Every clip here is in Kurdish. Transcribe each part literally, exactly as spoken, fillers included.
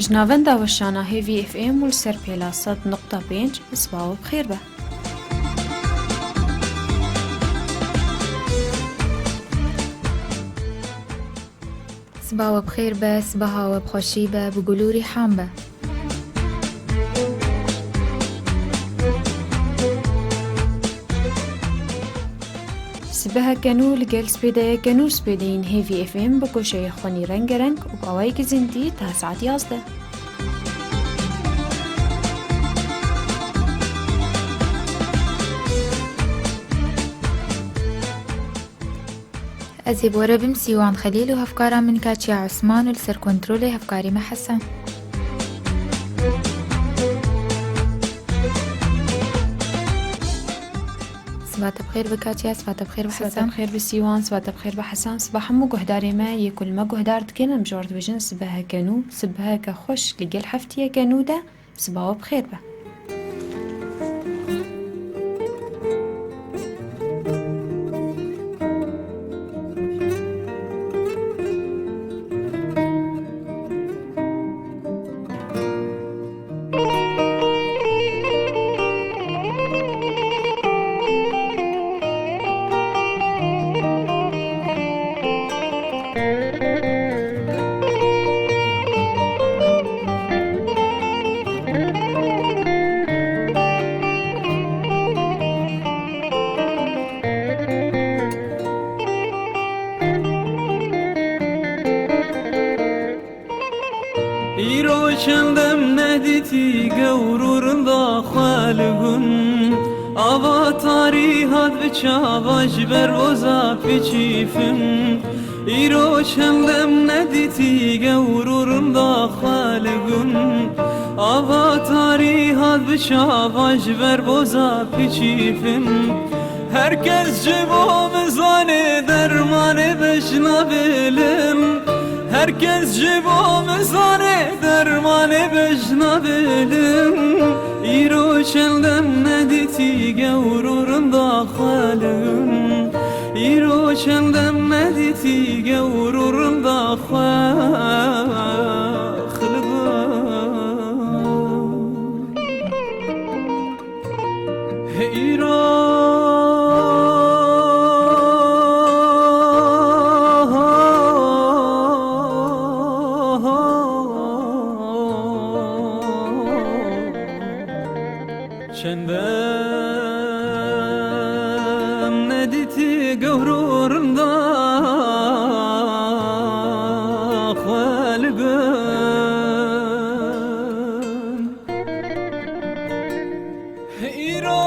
Ji navenda weşana Hêvî F M û li ser pêla sed nokta pênc, siba we bi xêr be. Siba we bi xêr be, sibaha we bi xweşî be, bi gul û rîhan be. Sibeheke nû li gel spêdeyeke nû spêdeyên Hêvî F M bi goşeyê xwenî rengereng û bi awayekî zindî ta saet yazdeh. Ez ê bi we re bim Sîwan Xelîl û hevkara min Kaçiya Osman û li ser kontrolê hevkarî me Hesen. Siba te bi xêr be Kaçiya, siba te bi xêr be Hesen. Siba te bi xêr be Sîwan, siba te bi xêr be Hesen. Siba hemû guhdarê me yê ku li me guhdar dikin, em ji we re dibêjin sibeheke nû, sibeheke xweş li gel heftiyeke nû de. Siba we bi xêr be. Îro çend em nedîtî gewr û rinda xwe li gund. Ava tarî hat bi çava ji ber boza piçîfin. Îro çend em nedîtî gewr û rinda xwe li gund. Ava tarî hat bi çava ji ber boza piçîfin. Herkes ji bo min zanê dermanê bejna bilin. Herkes ji bo min zanê dermanê bejna bilin. Îro çend em nedîtî gewr û rinda xwe li gund. Îro çend em nedîtî gewr û rinda xwe li gund. Îro çend em nedîtî gewr û rinda xwe li gund. Îro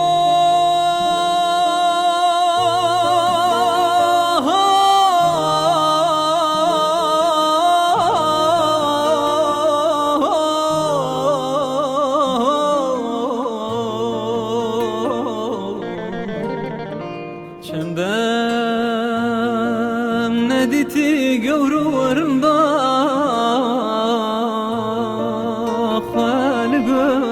çend em nedîtî gewr û rinda xwe li gund.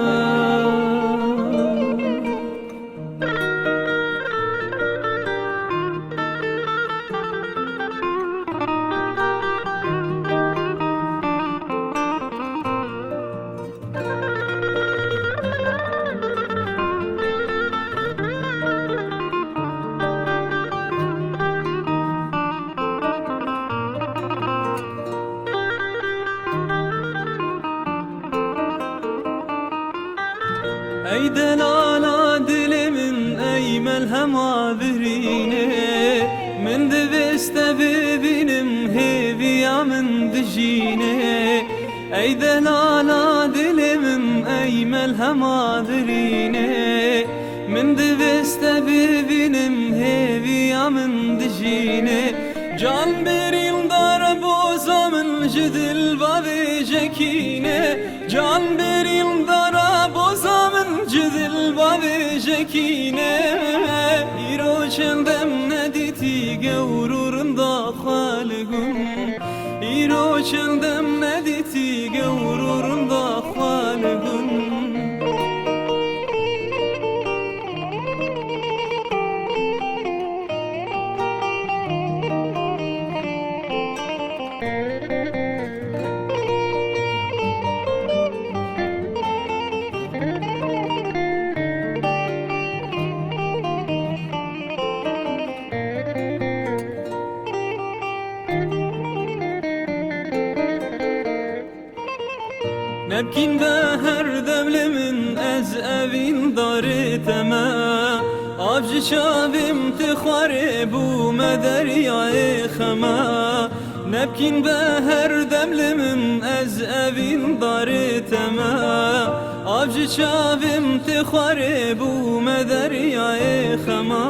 Ey delala dilê min, ey melhema birînê, min divêst te bibînim, hêviya min dijînê. Ey delala dilê min, ey melhema birînê, min divêst te bibînim, hêviya min dijînê. Can birîndar boza min ji dil bavêje kîne. Can birîndara boza min ji dil bavêje kîne. Îro çend em nedîtî gewr û rinda xwe li gund. Îro çend em nedîtî gewr û rinda xwe li gund. Nebkîn be her dem li min ez evîn darê te me. Av ji çavêm ti xwarê bû me deryayê xema. Nebkîn be her dem li min ez evîn darê te me. Av ji çavêm ti xwarê bû me deryayê xema.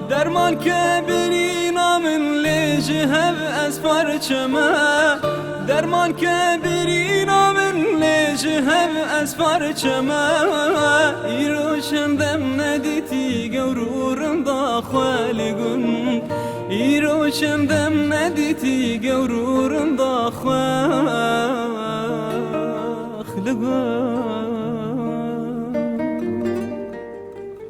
Derman ke birîna min lê ji hev ez parçe me. Derman ke birîna min lê ji hev ez parçe me. Îro çend dem nedîtî gewr û rinda xwe li gund. Îro çend dem nedîtî gewr û rinda xwe li gund.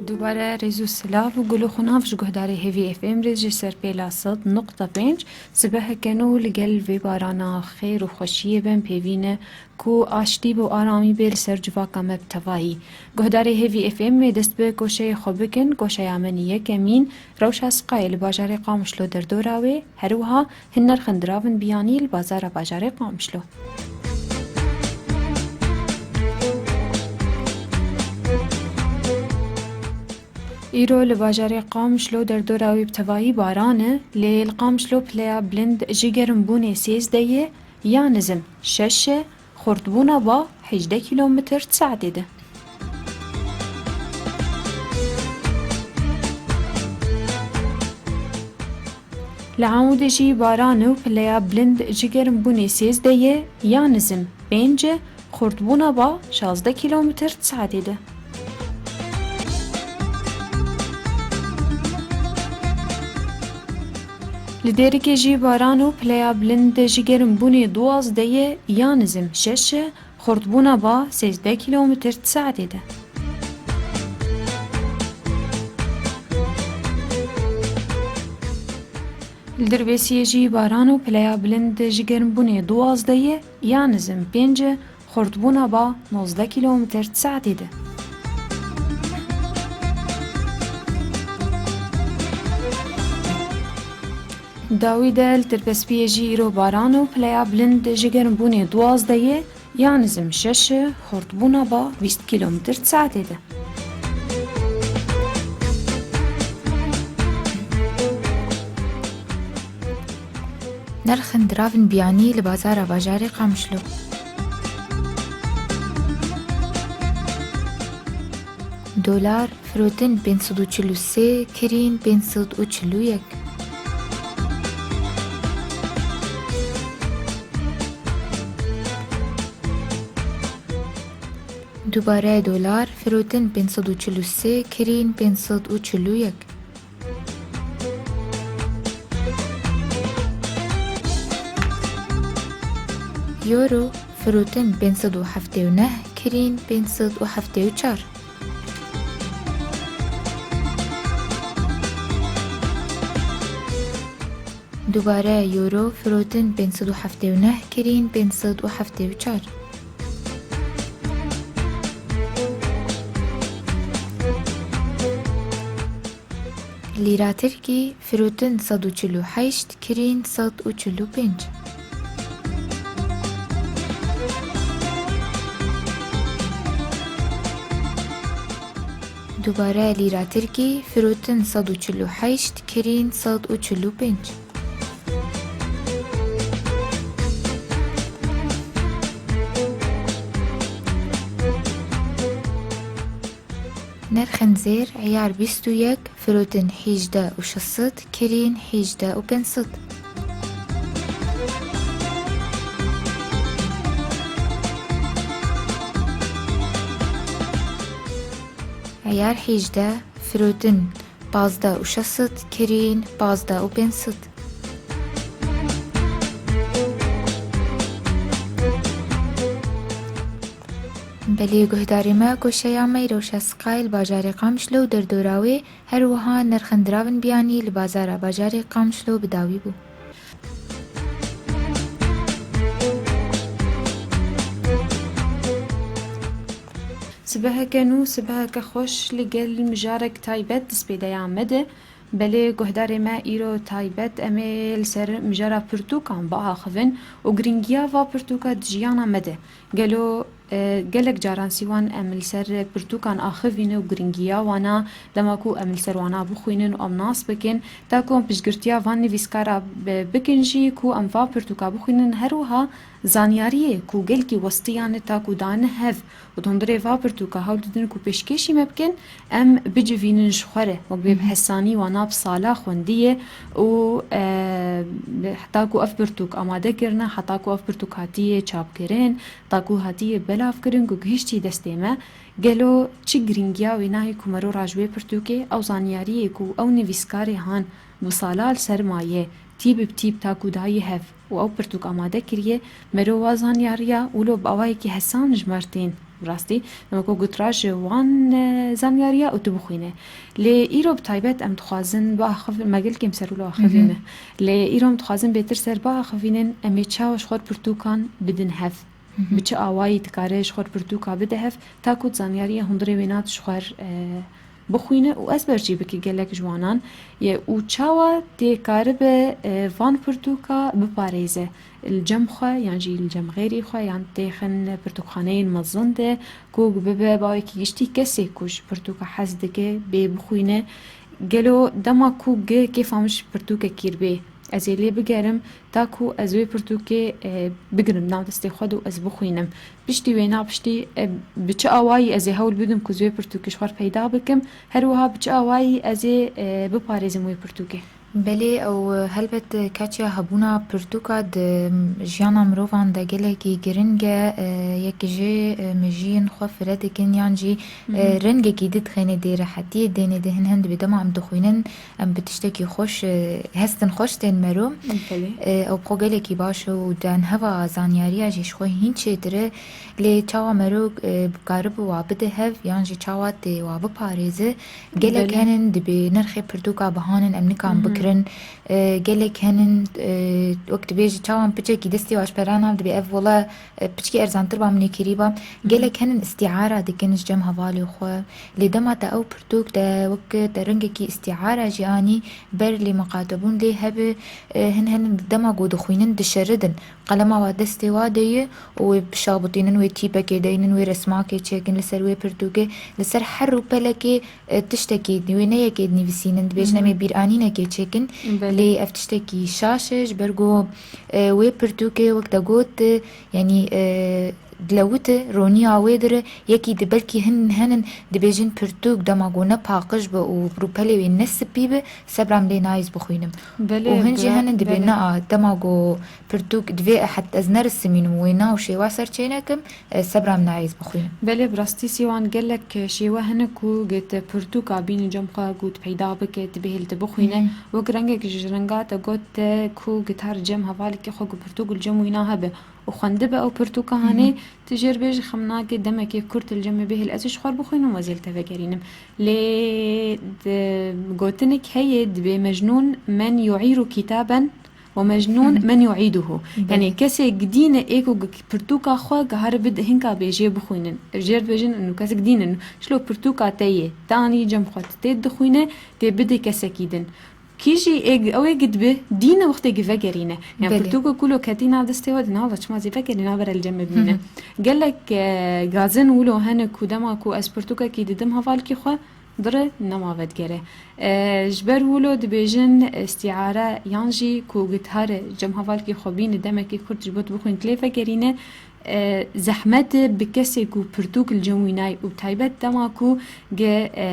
Dubare rêz û silav û gulo xwe nav ji guhdarê Hêvî F M re ji ser pêla sed nokta pênc. Sibeheke nû li gel vê barana xêr û xweşiyê ben pêvî ne ku aştî û aramî bê li ser civaka me bi tevahî. Guhdarê Hêvî F M ê dest bi koşeyê xwe bikin, koşeya min yekemîn, rewşa siqayê li bajarê Qamişlo derdora wê, her wiha hin nerxên diravên biyanî li bazara bajarê Qamişlo. Îro li bajarê Qamişlo derdora wê bi tevahî baran e, lê li Qamişlo pileya bilind ji germbûnê sêzdeh ye, ya nizim şeş e, xurtbûna ba hejdeh kîlometr di saetê de. Li Amûdê jî baran e û pileya bilind ji germbûnê sêzdeh ye, ya nizim pênc e, xurtbûna ba şazdeh kîlometr di saetê de. Li Dêrikê jî baran û pileya bilind ji germbûnê duwazdeh ye, ya nizim şeş e, xurtbûna ba sêzdeh kîlometr di saetê de. Li Dirbêsiyê jî baran û pileya bilind ji germbûnê duwazdeh ye, ya nizim pênc e, xurtbûna ba nozdeh kîlometr di saetê de. Dawî de li Tirbespiyê jî îro baran û pileya bilind ji germbûnê duwazdeh ye, ya nizim şeş e, xurtbûna ba bîst kîlometr di saetê de. Nerxên diravên biyanî li bazara bajarê Qamişlo. Dolar, firotin pênc sed û çil û sê, kirîn pênc sed û çil û yek. Dubare dolar, firotin pênc sed û çil û sê, kirîn pênc sed û çil û yek. Euro, firotin pênc sed û heftê û neh, kirîn pênc sed û heftê û çar. Dubare euro, firotin pênc sed û heftê û neh, kirîn pênc sed û heftê û çar. Lîra tirkî, firotin sed û çil û heşt, kirîn sed û çil û pênc. Dubare lîra tirkî, firotin sed û çil û heşt, kirîn sed û çil û pênc. Nerxên zêr, eyar bîst û yek, firotin hîjdeh û şeş sed, kirîn hîjdeh û pênc sed. Eyar hîjdeh, firotin pazdeh û şeş sed, kirîn pazdeh û pênc sed. Belê guhdarê me, koşeya me rewşa siqayê li bajarê Qamişlo û derdora wê, her wiha nerxên diravên biyanî li bazara bajarê Qamişlo bi dawî bû. Sibeheke nû, sibeheke xweş li gel mijarek taybet destpêdeya me de. Belê guhdarê me, îro taybet em ê li ser mijara pirtûkan biaxivin û giringiya va pirtûka di jiyana me de. Gelo, e, gelek caran Sîwan em li ser pirtûkan axivîne û giringiya wana, dema ku em li ser wana bixwînin û em nas bikin, ta ku em piştgirtiya van nivîskara bi-, bikin jî ku em va pirtûka bixwînin, her wiha zanyariyê ku gelkî westiyane ta ku dane hev û di hundirê va pirtûka hewl didin ku pêşkêşî me bikin, em bicivînin ji xwe re, wek bê bi hesanî wana bi sala xwendiyê û, e, heta ku ev pirtûk amade kirine, heta ku ev pirtûk hatiye çapkirin, heta ku hatiye belavkirin ku gihiştî destê me, gelo çi girîngiya wê nayê ku mero raji wê pirtûkê, ew zanyariyê ku ew nivîskarê han bi sala li ser maye, tî bi tî bi ta ku dayî hev û ew pirtûk amade kiriye, mero wa zanyariya wilo bi awayekî hesan ji me re tên. Bi rastî, dema ku got raji wan, e, zanyariya û tu bixwîne. Lê îro bi taybet em dixwazin biaxivin, me gelkî em ser wilo axivîne. Lê îro em dixwazin bêtir ser biaxivînin, em ê çawa ji xwe re pirtûkan bidin hev? Bi çi awayî dikare ji xwe re pirtûka bide hev, ta ku di zanyariya hundirê wê nat ji xwe re, e, bixwîne û ezber jî bike gelek ji wanan ye û çawa tê karibe, e, van pirtûka biparêze li cem xwe yan jî li cem xêrî xwe yan têxin pirtûkxaneyên mezin de ku bibe bawekî giştî kesê ku ji pirtûka hez dike bê bixwîne. Gelo dema ku gi kêfa min ji pirtûkekî re bê, ez ê lê bigerim, ta ku ez wê pirtûkê, e, bigirim nav destê xwe de û ez bixwînim. Piştî wêna, piştî, e, bi çi awayî ez ê hewl bidim ku ez wê pirtûkê ji xwe re peyda bikim, her wiha bi çi awayî ez ê, e, biparêzim wê pirtûkê? Belê, ew, e, helbet, e, keçya hebûna pirtûka di, m, jiyana mirovan de gelekî giring e, e, yek jê, e, mejiyên xwe fire dikin yan jî, e, rengekî didixêne dê rehetiyê dêne de hin hin dibê dema em dixwînin, em bi tiştekî xweş, e, hestin xweş tên mero. Belê. E, ew bi xwe gelekî baş e û di heva zanyariya jî ji xwe hîn çêtir e. Lê çawa mero, e, bikaribe wa bide hev yan jî çawa tê wa biparêze. Gelek Belê. henin dibê nirxê pirtûka bihanin em nikan bikirin. E, gelek henin, e, wek dibêje çawa em piçekî destê wa ji pera nav dibê ev wela, e, piçkî erzantir ba min ê kirî ba. Gelek henin îstîara dikin ji cem hevalê xwe. Lê dema te ew pirtûk te wek te rengekî îstîara jî anî ber lê miqatebûn lê hebe, e, hin henin dema ku dixwînin dişeridin. Qelema wa destê wa de ye û wê bişabitînin, wê tîpekê deynin, wê resmakê çêkin li ser wê pirtûkê. Li ser her rûpelekê, e, tiştekî wê ne yekê dinivîsînin, dibêjin em ê bîranînekê çêkin. Belê. Lê ev tiştekî şaş e, ji ber ku, e, wê pirtûkê wek te got, e, yanî, e, dilewite, roniya wê dire, yekî di belkî hin henin dibêjin pirtûk dema ku ne paqij be û rûpelê wê ne spî be, sebra min lê nayê ez bixwînim. Belê, Û hin jî bira-, henin dibê belê. ne a, dema ku pirtûk divê ehet ez nerisimînim wê nav şêwa ser çênekim, e, sebra min nayê ez bixwînim. Belê, bi rastî Sîwan gelek şêwe hene ku gi te pirtûka bînî cem xwe ku tu peyda bike, tu bihêl tu bixwîne. Hı hı. Wek rengek ji renga te got te ku gi tar cem hevalekî xwe ku pirtûk li cem wîna hebe û xwendibe ew pirtûka Hı hı. hanê, tu jêr bêjî xem nake demekê kurt li cem min bihêl ez ê ji xwe re bixwînim û ez ê li te vegerînim. Lê di gotinek heye dibê mecnûn men yu'îru kitaben Ve mecnûn men yu'îduhu. Belê. Yanî kesê gidîne ê ku pirtûka xwe gihare bide hinka bêjê bixwînin. Jêr dibêjin inu kes gidîne inu. Şilo pirtûka te yê. Te anî cem xwe tê dixwîne, tê bide kesekî din. Kî jî ê, ew ê gidibe, dîne wextê gi vegerîne. Yani Belê. Pirtûka ku lo ketî nav destê we di nav çima zî vegerîne, bere li cem me bimîne. Hı hı. Gelek, e, gazin wilo hene ku dema ku ez pirtûkekî didim hevalkî xwe, dire nema vedigere. E, ji ber wilo dibêjin, e, îstîare yan jî ku gitare cem hevalkî xwe bîne demekî kurt ji bo tu bixwîn tu lê vegerîne, e, zehmet e bi kesê ku pirtûk li cem wî nayê û bi taybet dema ku ge, e,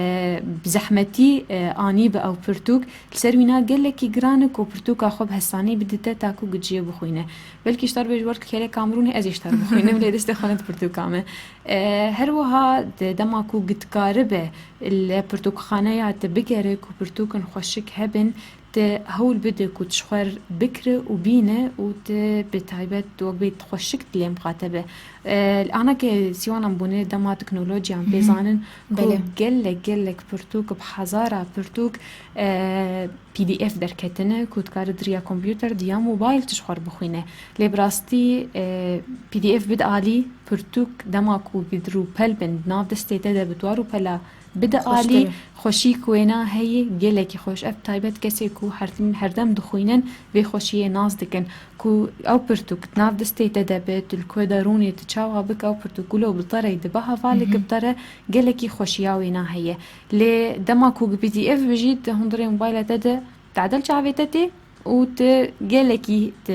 bi zehmetî, e, anî bi ew pirtûk, li ser wîna gelekî giran e ku pirtûka xwe bi hesanî bidite ta ku giciyê bixwîne. Belkî ji te re bêje wer ku kêlê Kamrûnê ez ê ji te re bixwînim, lê destê xwe ne di pirtûka me. E, her wiha de dema ku gitkaribe li pirtûkxaneya te bigere ku pirtûkin xweşik hebin, te hewl bide ku tu ji xwe re bikire û bîne û te bi taybet wek bê xweşik dilê miqate be. E, li anakê Sîwanan bûne dema teknolojiyan Hı hı. pê zanin ku Belê. gelek, gelek pirtûk, bi hezara pirtûk, e, P D F derketine ku dikare di riya kompûter, di ya mobayl tu ji xwe re bixwîne. Lê bi rastî, e, P D F bide alî, pirtûk dema ku di rûpel bin, di nav destê te de bi dua rûpela Bide alî, xweşî ku wêna heye gelekî xweş. Ev taybet kesê ku her tim, herdem dixwînin vê xweşiyê nas dikin. Ku ew pirtûk di nav destê te de be, tu li ku de rûnê, tu çawa bike ew pirtûk gulo bi te re, dibe hevalê ki bi te re, gelekî xweşiya wêna heye. Lê dema ku bi P D F bijî, di hundirê mobayla te de tadil çavê te tê û tu gelekî tu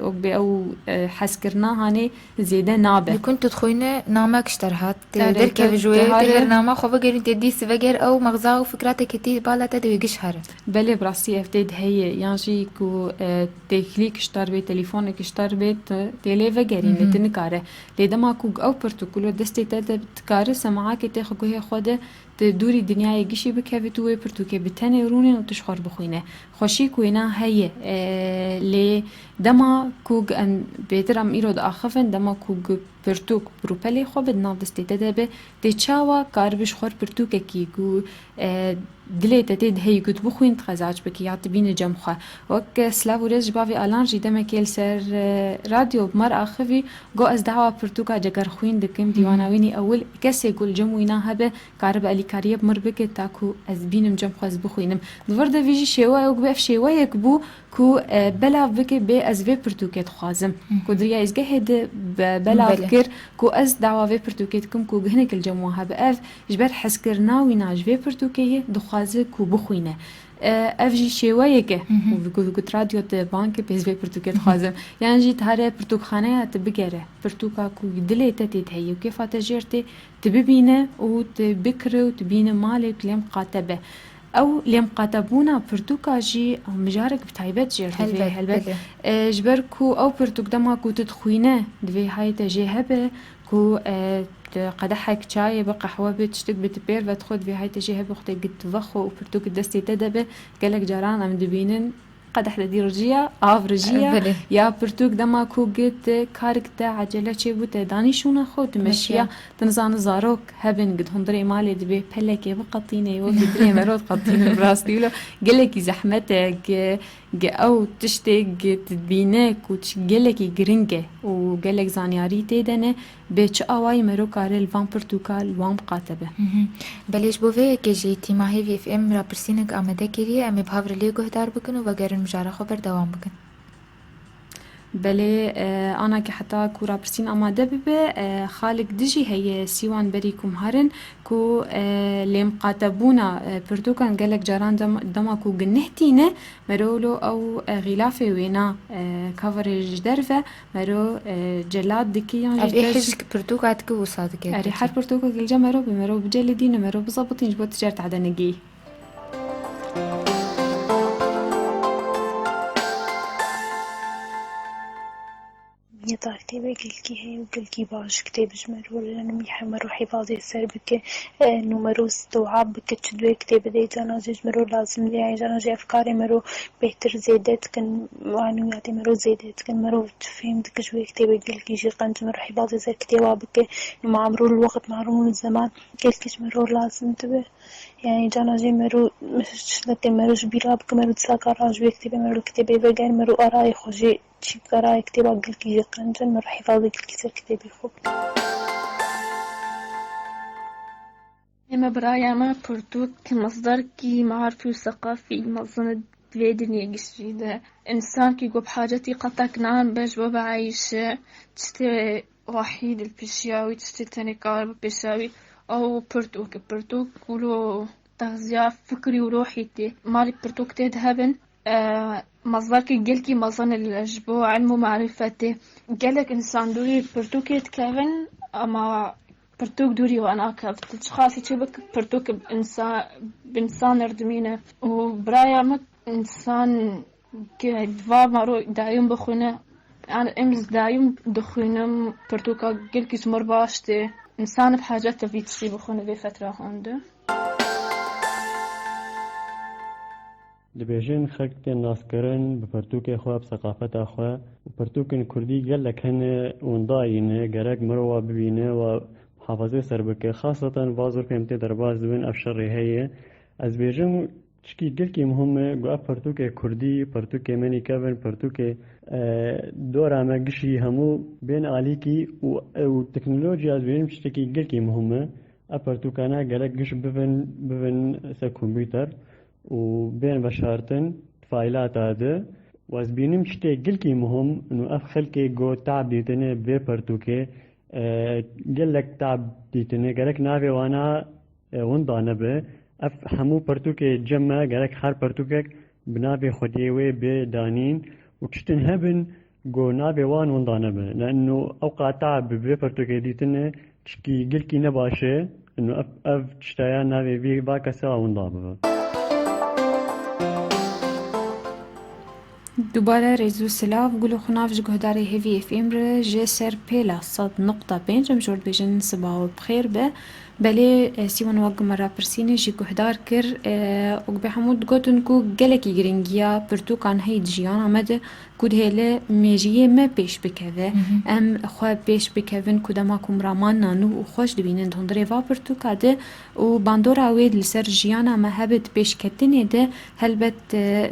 wek bê ew, e, hezkirina hanê zêde nabe. Li ku tu dixwîne namek ji te re hat, tu derkevî ji wê, tu her nama xwe vegerî, tê dîs veger ew mexza û fikra te ketî bala te de wê giş here. Belê, bi rastî ev tê de heye. Yan jî ku, e, têkilîk ji te re bê, telefonek ji te re bê, tu tê lê vegerîne, tu nikare. Lê dema ku ew pirtûk li destê te de dikare semaakê tê xwe guhê xwe de, tu dûrî dinyayê gişî bikevî, tu wê pirtûkê bi tenê rûnê û tu ji xwe re bixwîne. Xweşî ku wêna heye, e, lê dema ku em bêtir em îro diaxivin, dema ku pirtûk bi rûpelê xwe bi di nav destê te de be, tê çawa karibe ji xwe re pirtûkekî ku, e, dilê te tê de heyî ku tu bixwîn, tu xezac bikî ya tu bîne cem xwe. Wek, e, silav û rêz ji bavê Alan jî demekê li ser, e, radyo bi me re axivî, got, ez dawa pirtûka Cegerxwîn dikim, dîwana wînî ewil, kesê ku li cem wîna hebe, karibe alîkariyê bi mir bike, ta ku ez bînim cem xwe ez bixwînim. Di vir de vî jî şêweyek bû, ev şêweyek bû ku, e, belav bike bê ez vê pirtûkê dixwazim. Ku di riya êzgehê de be-, belav kir ku ez dawa vê pirtûkê dikim ku hinek li cem wan hebe. Ev ji ber hezkirina wîna ji vê pirtûkê ye, dixwaze ku bixwîne. E, ev jî şêweyek e. Û bi ku, ku radyo te bang ke pêz vê pirtûkê dixwazim. Yan jî tu here pirtûkxaneya tu bigere. Pirtûka ku dilê te tê de heye û kêfa te jêr tê, tu bibîne û tu bikire û tu bîne malê û tu lê miqate be. Ew lêmqatebûna pirtûka jî mijarek bi taybet jê re divê, helbet, helbet. E, ji ber ku ew pirtûk dema ku tu dixwîne, divê hayê te jê hebe ku, e, tu qedehek çayê bi, qehwe bi, tiştik bi, tu pêr ve dixwe, divê hayê te jê hebe, xwedê git vexwe û pirtûk destê te de be. Gelek caran em dibînin, qedeh de dî rijiya, av rijiya, ya pirtûk dema ku git karik te ecele çêbû te danî şûna xwe û tu meşiya. Tu nizane zarok hebin, gid hundirê malê dibê pelekê biqetîne, wek dilê mero diqetîne, bi rastî wilo gelekî zehmet e, gi, gi ew tiştê gi tu dibîne ku gelekî giring e û gelek zanyarî tê de ne, bi çi awayî mero kare li van pirtûka li wan biqate be. Belê ji bo vê yekê jî tîma Hêvî F M rapirsînek amade kiriye, em ê bi hev re lê guhdar bikin û vegerin mijara xwe berdewam bikin. Belê, e, ana ke heta ku rapirsîn amade bibe, e, xalek dijî heye sîwan berî ku miharin ku, e, lêmqatebûna, e, pirtûkan gelek caran dem-, dema ku gineh tîne, mero wilo ew, e, xîlafê wêna, e, coverê ji derve, mero, e, celat dike yan jî. Ev ê hej ki pirtûka dike wisa dike. Erê, her pirtûka gelce mero bi, mero bicelidîne, mero bizabitîn ji bo ticaret ade negî. Minnetdar kitêbê gelkî heye û gelkî baş kitêb ji me re, li me re hîvazê ser bike, e, nû me re istiwab bike, çi di wê kitêbê de cana jê ji me re lazim diye, cana jê efkarê me re bêhtir zêde dikin, manûyatê me re zêde dikin, me re çi fêm dike ji wê kitêbê gelkî jê qenc, me re hîvazê ser kitêba bike, nû ma emro li wext ma rûn zeman gelkî ji me re lazim dibe. Yani cana jê me re, şilekê me re ji bîra bike, me re disa kara ji wê kitêbê, me re kitêbê veger, me re arayê xwe jê çî bike, arayê kitêba gelkî jê qenc in, me re hîvazê gelkî ser kitêbê xwe bike. Ê me biraya me, pirtûk mesdarekî marifî û seqafî mezin e di vê dinyê giştî de. Însankî ku bi hacetî qetek nan be ji bo bieyîşe, tiştê wahî dilpişiya wî, tiştê tenê kar bi pêşa wî, ew pirtûk e. Pirtûk wilo texziya fikrî û ruhî tê. Malê pirtûk tê de hebin, e, mezdarkî gelkî mezin e ji bo ilm û marîfetê. Gelek însan dûrî pirtûkê dikevin, ama pirtûk dûrî we nakevt. Tu çiqasî çi bik, pirtûk bi însa-, bi însan re dimîne. Û biraya min, însan Ge-, va maro dayim bixwîne. An em ji dayim dixwînim, pirtûka gelkî ji mir baş tê. Însan bi hacet e vî tiştî bixwîne vê fetra hûn de. Dibêjin xelk tên naskirin bi pirtûkê xwe, bi seqafeta xwe. Û pirtûkên kurdî gelek hene, winda yîne, gerek mirova bibîne, wa muhafazê ser bike. Xaseten va zor pêm tê derbas dibin, ev şerê heye. Ez bêjim, Çikî gelkî muhim e, ku ev pirtûkê kurdî, pirtûkê me nî kevin, pirtûkê, e, dora me gişî hemû bên alîkî û, û teknolojiya ez bêjim tiştekî gelkî muhim e. Ev pertûkane gerek giş bibin, bibin ser kompûter û bên veşartin faylata di. Û ez bînim tiştê gilkî muhim, û ev xelkê go tab dîtinê bê pertûkê, e, gelek tab dîtinê, gerek navê wana, e, winda nebe. Ev hemû pertûkê cem e, gerek her pertûkek bi navê xwediyê wê bê danîn û tiştin hebin, Go navê wan winda nebe. Le'nno ew qata bi vê pertûkê dîtine, tişkî gilkî ne baş e. Ino ev, ev tiştaya navê vî, va kesa winda bibe. Dubare rêz û silav, gulo xwe nav ji guhdarê Hêvî F M re ji ser pêla sed nokta pênc em jor dibêjin siba we bi xêr be. Belê, e, Sîwan wek me rapirsînê jî guhdar kir, e, û bi hemû digotin ku gelekî giringiya pirtûkan heyî di jiyana me de ku dihêle mêjiyê me pêş bikeve. Hı hı. Em xwe pêş bikevin ku dema ku miramanna nû û xweş dibînin di hundirê va pirtûka de û bandora wê li ser jiyana me hebe di pêşketinê de helbet, e,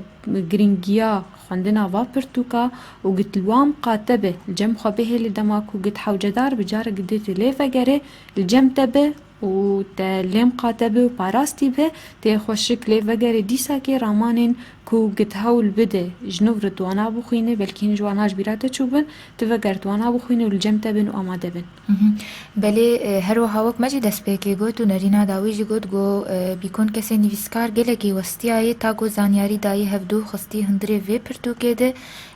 giringiya xwendina va pirtûka û gi di wan qate be li cem xwe bihêle dema ku gi di hewcedar bi carek dê tu lê vegere li cem te be û te lêm qate be û parastî be, tê xweşik lê vegere dîsakê ramanên ku gi di hewl bide ji nû re di wana bixwîne, belkî hin ji wana ji bîra te çûbin, tu veger di wana bixwîne û li cem te bin û amade bin. Mhm. Belê, e, her wiha wek me jî destpêkê got û Nerîna dawî jî got, got, e, bîkon kesê nivîskar gelekî westiyayê ta ku zanyarî dayî hevdû xistî hundirê vê pirtûkê de,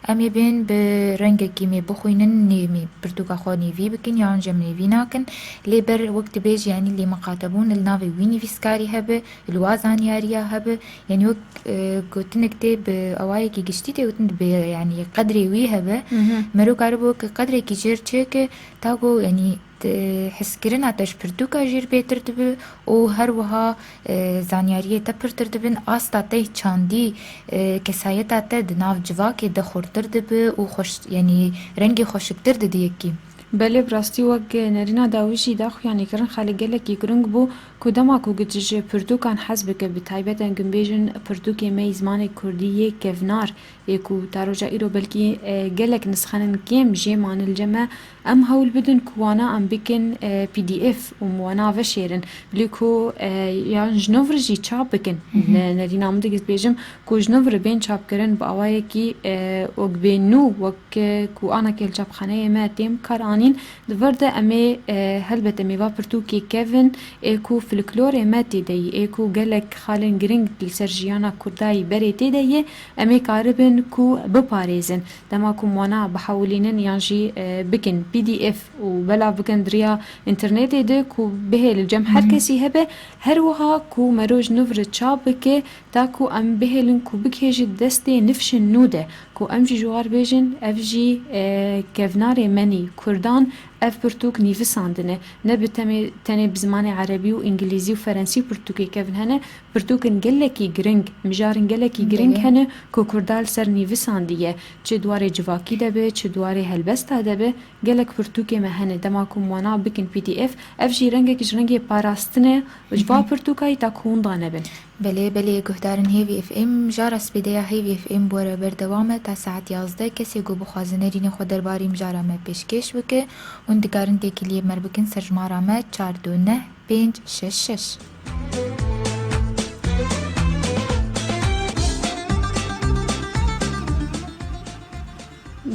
Em ê bên bi rengekî mê bixwînin, nê mê pirtûka xwe nêvî bikin, yan jî em nêvî nakin. Lê ber wek dibêjî, yanî lê miqatebûn li navê wî nivîskarî hebe, li wa zanyariya hebe. Yanî wek, e, gotinek tê bi awayekî giştî tê gotin dibe, yanî qedrê wî hebe. Mhm. Mero karibe wek qedrekî jêr çêke, ta ku, yanî, Te, hezkirina te ji pirtûka jî bêtir dibe û her wiha, e, zanyariyê te pirtir dibin, asta te çandî, e, kesayeta te di nav civakê de xurtir dibe û xweş, yanî rengê xweşiktir didî yekî. Belê, bi rastî wek Nerîna dawî jî daxuyanî kirin, xalê gelekî giring bû ku dema ku gi tu ji pirtûkan hez bike, bi taybet em gim bêjin pirtûkê me yî zimanê kurdî yê kevnar, ê ku ta roja îro belkî, e, gelek nisxanên kêm jê mane li cem me, em hewl bidin ku wana em bikin, e, P D F û em wana veşêrin. Lê ku, e, yan ji nû re jî çap bikin. Hı hı. Ne, Nerîna, min digihît bêjim ku ji nû re bên çapkirin bi awayekî, e, wek bê nû, wek, e, ku anakê li çapxaneyê me tên bi kar anîn, di vir de em ê, e, helbet em ê va pirtûkê kevin, ê ku folklorê me tê de yî, ê ku gelek xalên giring li ser jiyana Kurda yî berê tê de yê, em ê karibin ku biparêzin. Dema ku em wana bihewilînin yan jî, e, bikin P D F û belav bikin di riya înternetê de ku bihêle li cem her Hı hı. kesî hebe, her wiha ku mero ji nû re çap bike, ta ku em bihêlin ku bigihêje destê nifşên nû de, ku em jî ji war bêjin, ev jî, e, kevnarê me nî, Kurdan, ev pirtûk nivîsandine. Ne bi temê, tenê bi zimanê erebî û îngilîzî û ferensî pirtûkê kevin hene, pirtûkên gelekî giring, mijarên gelekî giring Belê. hene ku Kurda li ser nivîsandiye. Çi di warê civakî de be, çi di warê helbesta de be, gelek pirtûkê me hene. Dema ku em wana bikin P D F, ev jî rengek ji rengê parastinê ji va Hı hı. pirtûkayî ta ku winda nebin. Belê, belê, guhdarên Hêvî F M, mijara spêdeya Hêvî F M bi we re berdewam e ta saet yazdeh. Kesê ku bixwaze nerînê xwe derbarî mijara me pêşkêş bike, hûn dikarin têkiliyê me re bikin ser jimara me çar du neh pênc şeş şeş.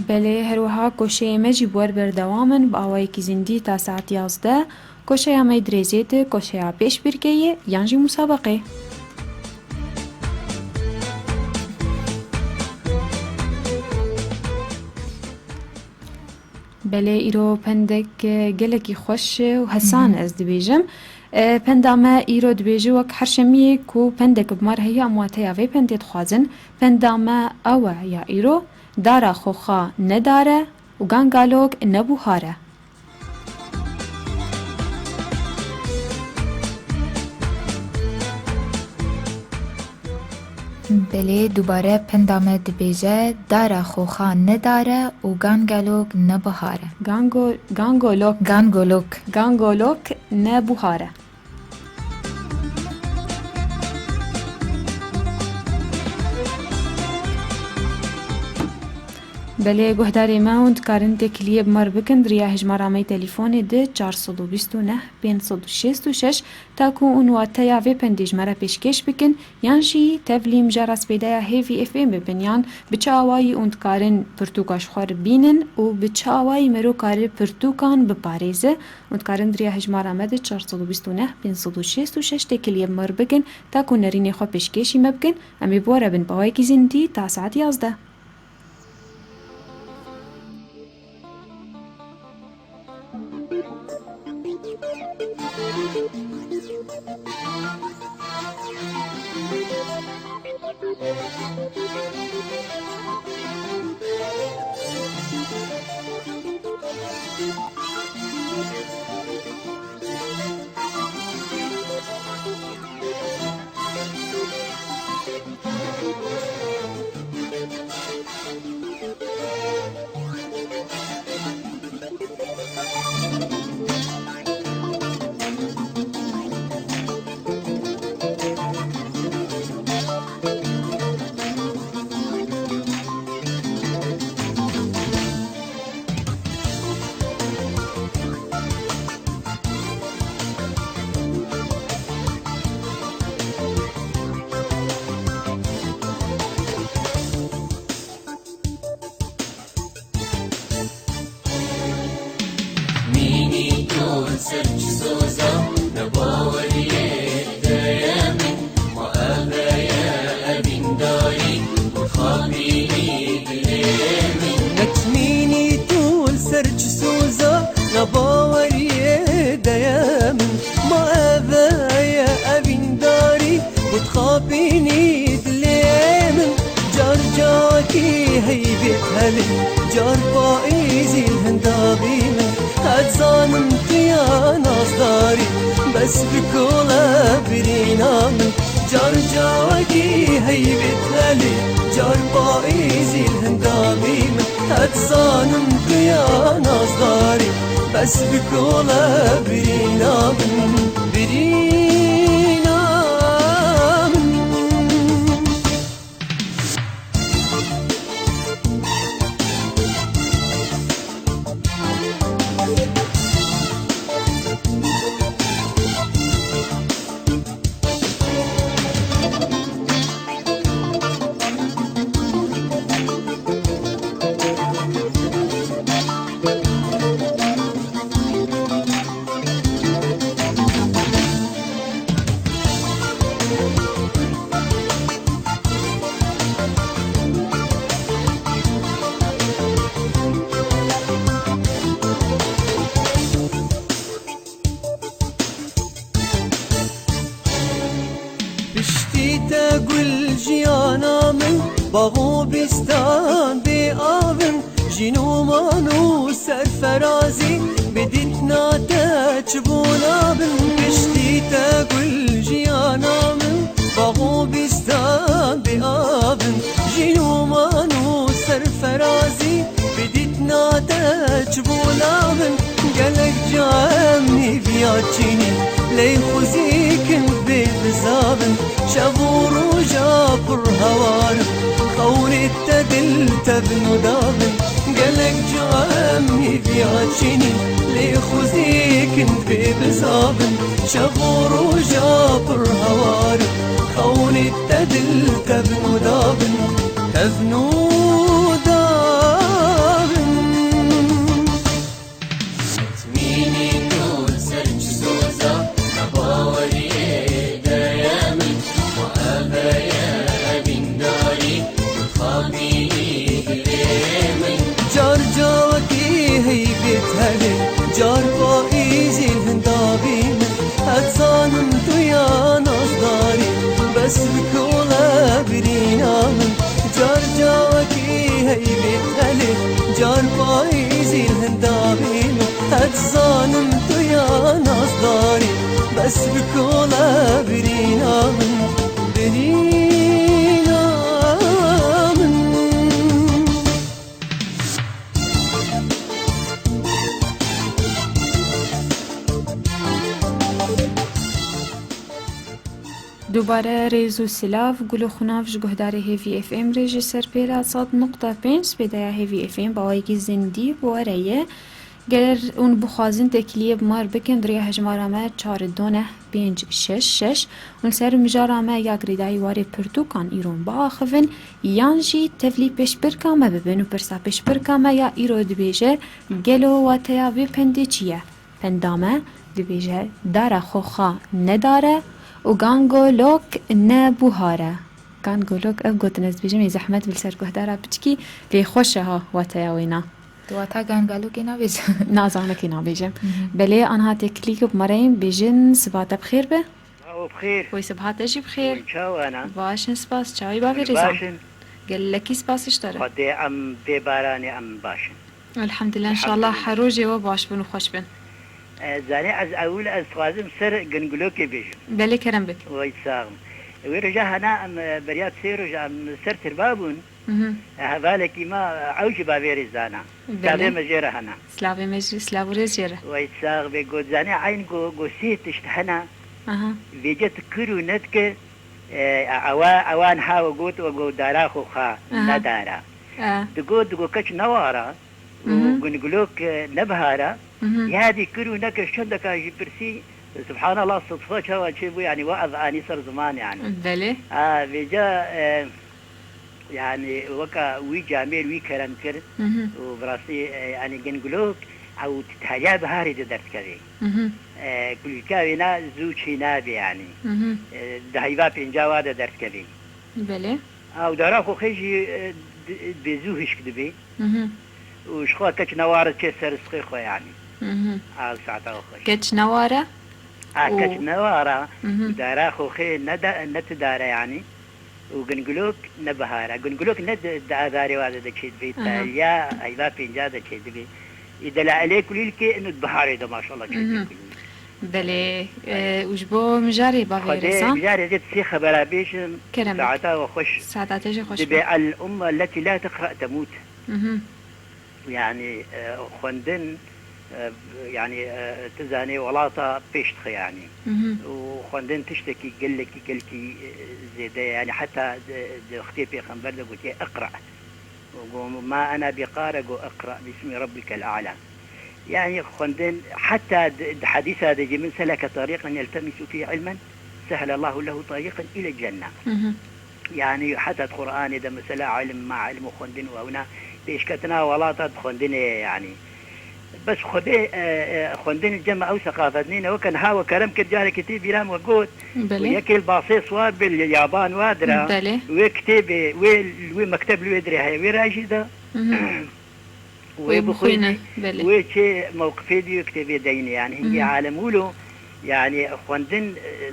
Belê, her wiha koşeyê me jî bi we re berdewam in, bi awayekî zindî ta saet yazdeh. Koşeya me yê dirêjê di koşeya pêşbirkê ye yan jî musabeqê. Belê, îro pendek, e, gelekî xweş û hesan Hı hı. ez dibêjim. E, penda me îro dibêje wek her şemiyê ku pendek bi me re heye, em wateya vê pendê dixwazin. Penda me ew e ya îro, dara xoxa ne dar e û gangalok ne buhar e. Belê, dubare penda me dibêje, dara xoxa ne dar e û gangalok ne bihar e. Gango-, gangolok. Gangolok. Gangolok ne buhar e. Belê guhdarê me, hûn dikarin têkiliyê bi me re bikin di riya hejmara me yê telîfonê di çar sed û bîst û neh pênc sed û şêst û şeş, ta ku hûn wateya vê pendê ji me re pêşkêş bikin, yan jî tevlî mijara spêdeya Hêvî F M bibin, yan bi çi awayî hûn dikarin pirtûka ji xwe re bînin û bi çi awayî mero kare pirtûkan biparêze. Hûn dikarin di riya hejmara me di çar sed û bîst û neh pênc sed û şêst û şeş têkiliyê bi me re bikin, ta ku nerînê xwe pêşkêşî me bikin, em ê bi we re bin bi awayekî zindî ta saet yazdeh. Mînî tu li ser çi soza, ne baweriyê deye min, ma eve ye evîndarî, û xapînî dilê min. Netmînî tu li ser çi soza, ne baweriyê deye min, ma eve ye evîndarî, û dixapînî dilê min. Car cawekî heybêt helê, car paîzî li hindavî min. Ez zanim tu ya nazdarî, bes bi kola birîna min. Car cawekî heybêt helê, car paîzî li hindavî min. Ez zanim tu ya nazdarî, bes bi kola birîna min, birîna min. Piştî te gul jiyana min, bax û bîstan bê av in, jîn û man û serferazî, bi dîtina te çi bû nabin. Piştî te gul jiyana min, bax û bîstan bê av in, jîn û man û serferazî, bi dîtina te çi bû nabin. Gelek ca em hîviya çînî, lê xwezîkin bê bizavin. Şev û roja pir hewar, xewnê te dil tevn û davin. Gelek ca em hîviya çînî, lê xwezîkin bê bizavin. Şev û roja pir hewar, xewnê te dil tevn û davin. Tevn û davin. Mînî tu li ser çi soza, ne baweriyê deye min, ma eve ye evîndarî, tu xapînî dilê min. Car cawekî heybêt helê, car paîzî li hindavî min. Ez zanim tu ya nazdarî, bes bi kola birîna min. Car cawekî heybêt helê, car paîzî li hindavî min. Ez zanim tu ya nazdarî, bes bi kola birîna min, birîna min. Dubare rêz û silav, gulo xunav ji guhdarê Hêvî F M re ji ser pêla sed nokta pênc spêdeya Hêvî F M bawayekî zindî bi we re ye. Ger hûn bixwazin têkiliyê bi me re bikin, di riya hejmara me çar du neh pênc şeş şeş, hûn ser mijara me ya girêdayî warê pirtûkan îro biaxivin, yan jî tevlî pêşbirka me bibin û pirsa pêşbirka me ya îro dibêje, gelo wateya vê pendê çi ye? Penda me dibêje, dara xwe xwe nedare û gangolok ne buhar e. Gangolok, ev gotin ez dibêjim, ê zehmet bi li ser guhdara piçkî, lê xweş e ha wateya wêna. Tu wata gangalokê nabêjî? Na, zanekê nabêjim. Mhm. Belê, anha têkilî ku bi me re yên, bêjin siba te bi xêr be. Û bi xêr. Wê siba te jî bi xêr. Hûn çawa ne? Baş in, spas. Çawî bavê Hûn rêzan? Baş in. Gelekî spas ji te re. Xwedê em bê baranê em baş in. Elhamdulillah, inşallah Elhamdulillah. Her rojê we baş bin û xweş bin. E, zanî ez ewil ez dixwazim ser gingulokê bêjim. Belê, kerem bik. Wey sax. Wê roja hena em, e, beriya sê roja em ser tirba bûn. Mhm. E, hevalekî me, e, ew jî bavêrê zana. Belê. Silavê me jê re hena. Silavê me jî, silav û rêz jê re. Wey sax bê, got zanî eyn go, go sê tişt hena. Aha. Vêce tu kir û nedike, e, ewa, ewan ha we got, we got dara xwe xwe, Aha. Nedara. E. Digot, digot keç newara. û Mhm. Gungulok, e, ne bihar e. Mhm. Ya dî kir û nekir çendeka jî pirsî, Subhanallah, sidfa çawa çêbû, yanî we ev anî ser ziman yanî. Belê. A, vêca, e, yanî weka wî camêr wî kerem kir Mhm. û bi rastî, e, yanî gungulok ew tariya biharê de derdikevê. Mhm. E, kulîlka wêna zû çê nabê yanî. Mhm. E, di heyva pênca wa de derdikevê. Belê. Ew dara xwe xê jî, e, di-, bêzû hişk dibê. Mhm. Û ji xwe keç neware çê ser stixê xwe, yanî. Mhm. Ew saeta xwe xweş. Keç neware? A, û keç neware, Mhm. Dara xwe xê ne de, ne ti dare, yanî. Û gungulok ne bihare. Gungulok ne di, di azarê wa de, de çê dibê, Aha. Taliya heyva pênca de çê dibê. Î delailê kulîlkê inu di biharê de maşallah çê Mhm. dibê kulîlk. Belê, e, û ji bo mijarê bavê Xwedê rêzan? Mijarê zê sê xebera bêjim. Kerem bik. Saeta we xweş. Saeta te jî xweş Dibê be. El umma leti la teqra temût. Mhm. Yani, e, xwendin, e, yani, e, tu zanê welata pêş dixe yani. Mhm. Û xwendin tiştekî gelekî, gelekî, e, zêde ye. Yani heta di, di wextê pêxember de gotiye, "Iqra." Go, "Ma ena bi qare", go, "Iqra bismi rabbikel a'la." Yani xwendin, heta di, di hedîsa de jî, "Min seleke tariqen yeltemisu fî ilmen, sehelallahu lehu tariqen ile cenne." Mhm. Yani heta di Qur'anê de mesela ilim, ma ilim û xwendin û ewna pêşketina welata di xwendinê ye yani. Bes Xwedê, e, e, xwendin cem ew seqafet nîne. Weke niha we kerem kir, carekî tê bîra min we got, Belê. Yekê li basê siwar bê, li yaban wa dira. Belê. Wê kitêbê, wê, wê mekteb li wê dirê heye, wê rajî da. Mhm. Wê Wê bixwînî, bixwîne, belê. Wê çê mewqifê dî, wê kitêbê deynê. Yani hingê Mhm. alem wilo, yani xwendin, e,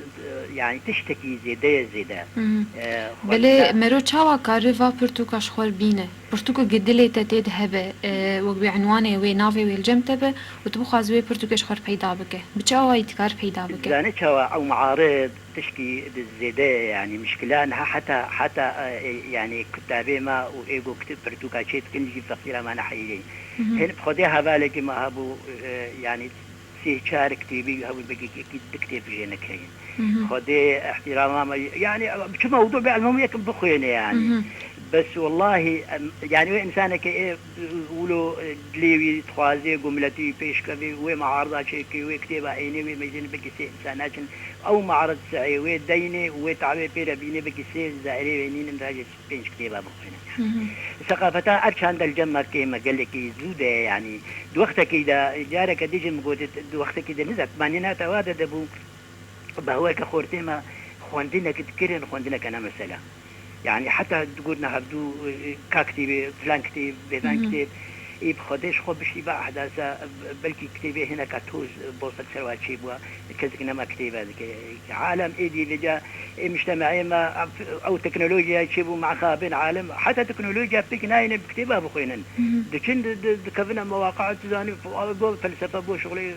yani tiştekî zêde ye zêde. Mhm. E, Belê xwendina mero çawa kare va pirtûka ji xwe re bîne? Pirtûkek dilê te tê de hebe, e, wek wê enwanê wê, navê wê li cem te be û tu bixwazî wê pirtûkê ji xwe re peyda bike. Bi çi awayî dikare peyda bike? Dizane çawa ew muarid tişkî di zêde ye, yanî mişkila niha heta, heta, e, e, yanî kutabê me û ê ku kit-, pirtûka çê dikin jî feqîra me ne heyîrê. Mhm. Hin bi Xwedê hevalekî me hebû, e, yanî sê çar kitêbî hebû, belkî kekî du kitêb jê nekirîn. Mhm. Xwedê îhtîrama me, yanî çi mewdû be, elmamû yekim bixwêne yanî. Mhm. Bes wellahî, em, yanî wê însaneke ê wilo, e, dilê wî dixwazê ku miletî wî pêş kevê, wê mearda çêkê, wê kitêba ênê, wê meclîn bikî sê însan naçin. Ew mearid sehê wê deynê û wê tawê pê re bînê bikî sê zairê wê nînin rajê pênc kitêba bixwînin. Mhm. Seqafeta ev çanda li cem me kêm e, gelekî zû de ye, yanî di wextekî de, careke dî jî min gotit, di wextekî de nizek, manîna te wa de dibû, Bi weke xortê me xwendinek dikirin, xwendineke ne mesela. Yani heta digotina hevdû, e, ka kitêbê, filan kitêb, vêdan Mhm. kitêb, ê bi Xwedê ji xwe biştî va ehdasa, belkî kitêbê hineka toz, e, bosek ser wa çêbûwa, kesik nema kitêbe dike. Alem êdî vêca, ê miştemeê me, ew teknolojiya çêbû, me xabin alem, heta teknolojiya pêk nayêne bi kitêba bixwînin. Mhm. Diçin di, di, dikevine mewaqia, tu zanî, bo felsefe, bo şixulê,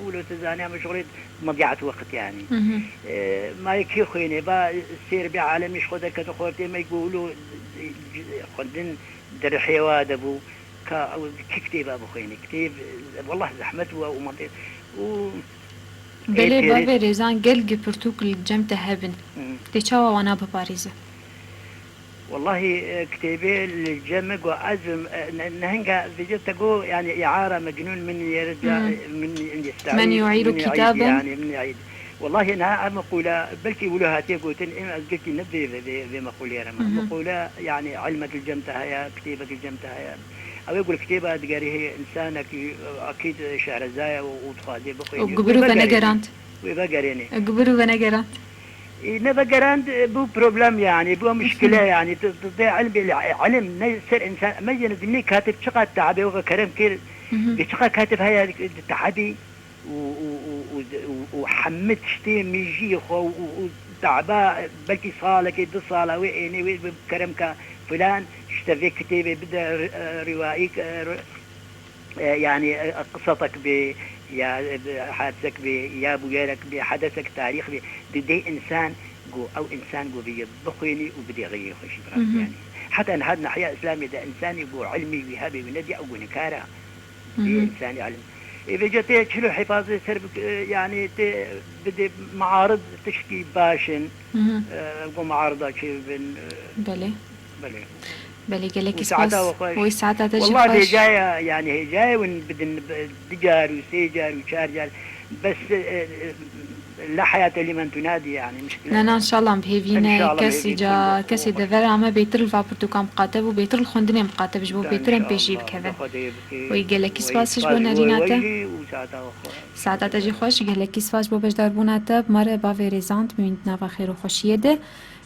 wilo tu zanî, em şixulê Mediat weqt yani. Mhm. E, ma yekê xwêne, va sêr bê alemî ji xwe derkete xortê me, go wilo xwendin di rihê wa de bû, ka ew kî kitêba bixwêne. Kitêb, wallah zehmet bû ew mantê. Û Belê, bavê Rêzan, gelgî pirtûk li cem te hebin. Hı. Tê çawa wana biparêze? Wellahî, e, kitêbê li cem min got ez bim, e, ne-, nehinga vêca te got, yani, îara mecnûn min yerica, Hmm. e, min, min yesta'îd, Men yu'îdu min yu'îd, kitaben. Yani, min yu'îd. Wellahî, niha ev meqûle, belkî wilo hatiye gotin, em ez gilkî ne vê, vê, vê, vê meqûlê re me. Hı hı. Meqûle, yani, ilmek li cem te heye, kitêbek li cem te heye. Ew ê ku li kitêba digerî heye, însanekî, e, akîd Şehrezaya û, û dixwaze bixwînî. Û gubir û venegerand. Wê vegerênê. E, gubir û venegerand. Ê, nevegerand, e, bû problem yani, bû muşkile yani. Tu, tu dê ilm bê, ilm ne ser insan, me yene dinê katib çiqat tabe, weke kerem kir, Hı hı. Bê çiqat katib heye, tabi û, û, û, û, û, û hemî tiştê mêjiyê xwe û, û, û taba belkî salekê, du sala wê ênê wê bi kerem ka filan, işte vê kitêbê bide, e, rîwayî, e, e, yani, e, qisetek bê, ya, e, hadisek bê, ya bûyerek bê, hedesek tarîx bê, didê însan ku ew însan ku vê bixwînî û bidê xeyrê xwe jî birat, Hı hı. Yani. Heta niha di nahiya Îslamê de însanî ku ilmî wî hebê wî nedî ew ku nikara Hı bê hı. Însanî ilim. Ê vêca tê çil û hifazê ser bik-, e, yani tê bidê muarid tişkî baş in. Hı hı. E, ku muarida çêbin, e, Belê. Belê. Belê, gelekî spas. Û saeta we xweş. Wê saeta te jî xweş. Wellahî hêjaya, yani hêjaya win bidin, bi-, du car û sê car û çar car. Bes, e, e, la heyate limen tunadi, yani, muşkile. Na, na, înşallah em bi hêvî ne. Înşallah em bi hêvî ne. Kesî ca, kesê devera me bêtir li va pirtûkan miqate bû, bêtir li xwendinê miqate bû, ji bo bêtir em pêşî bikevin. Wê gelekî spas ji bo nerîna te. Û saeta we xweş. Saeta te jî xweş, gelekî spas ji bo beşdarbûna te. Bi me re bavê rêzan dimînin di nava xêr û xweşiyê de.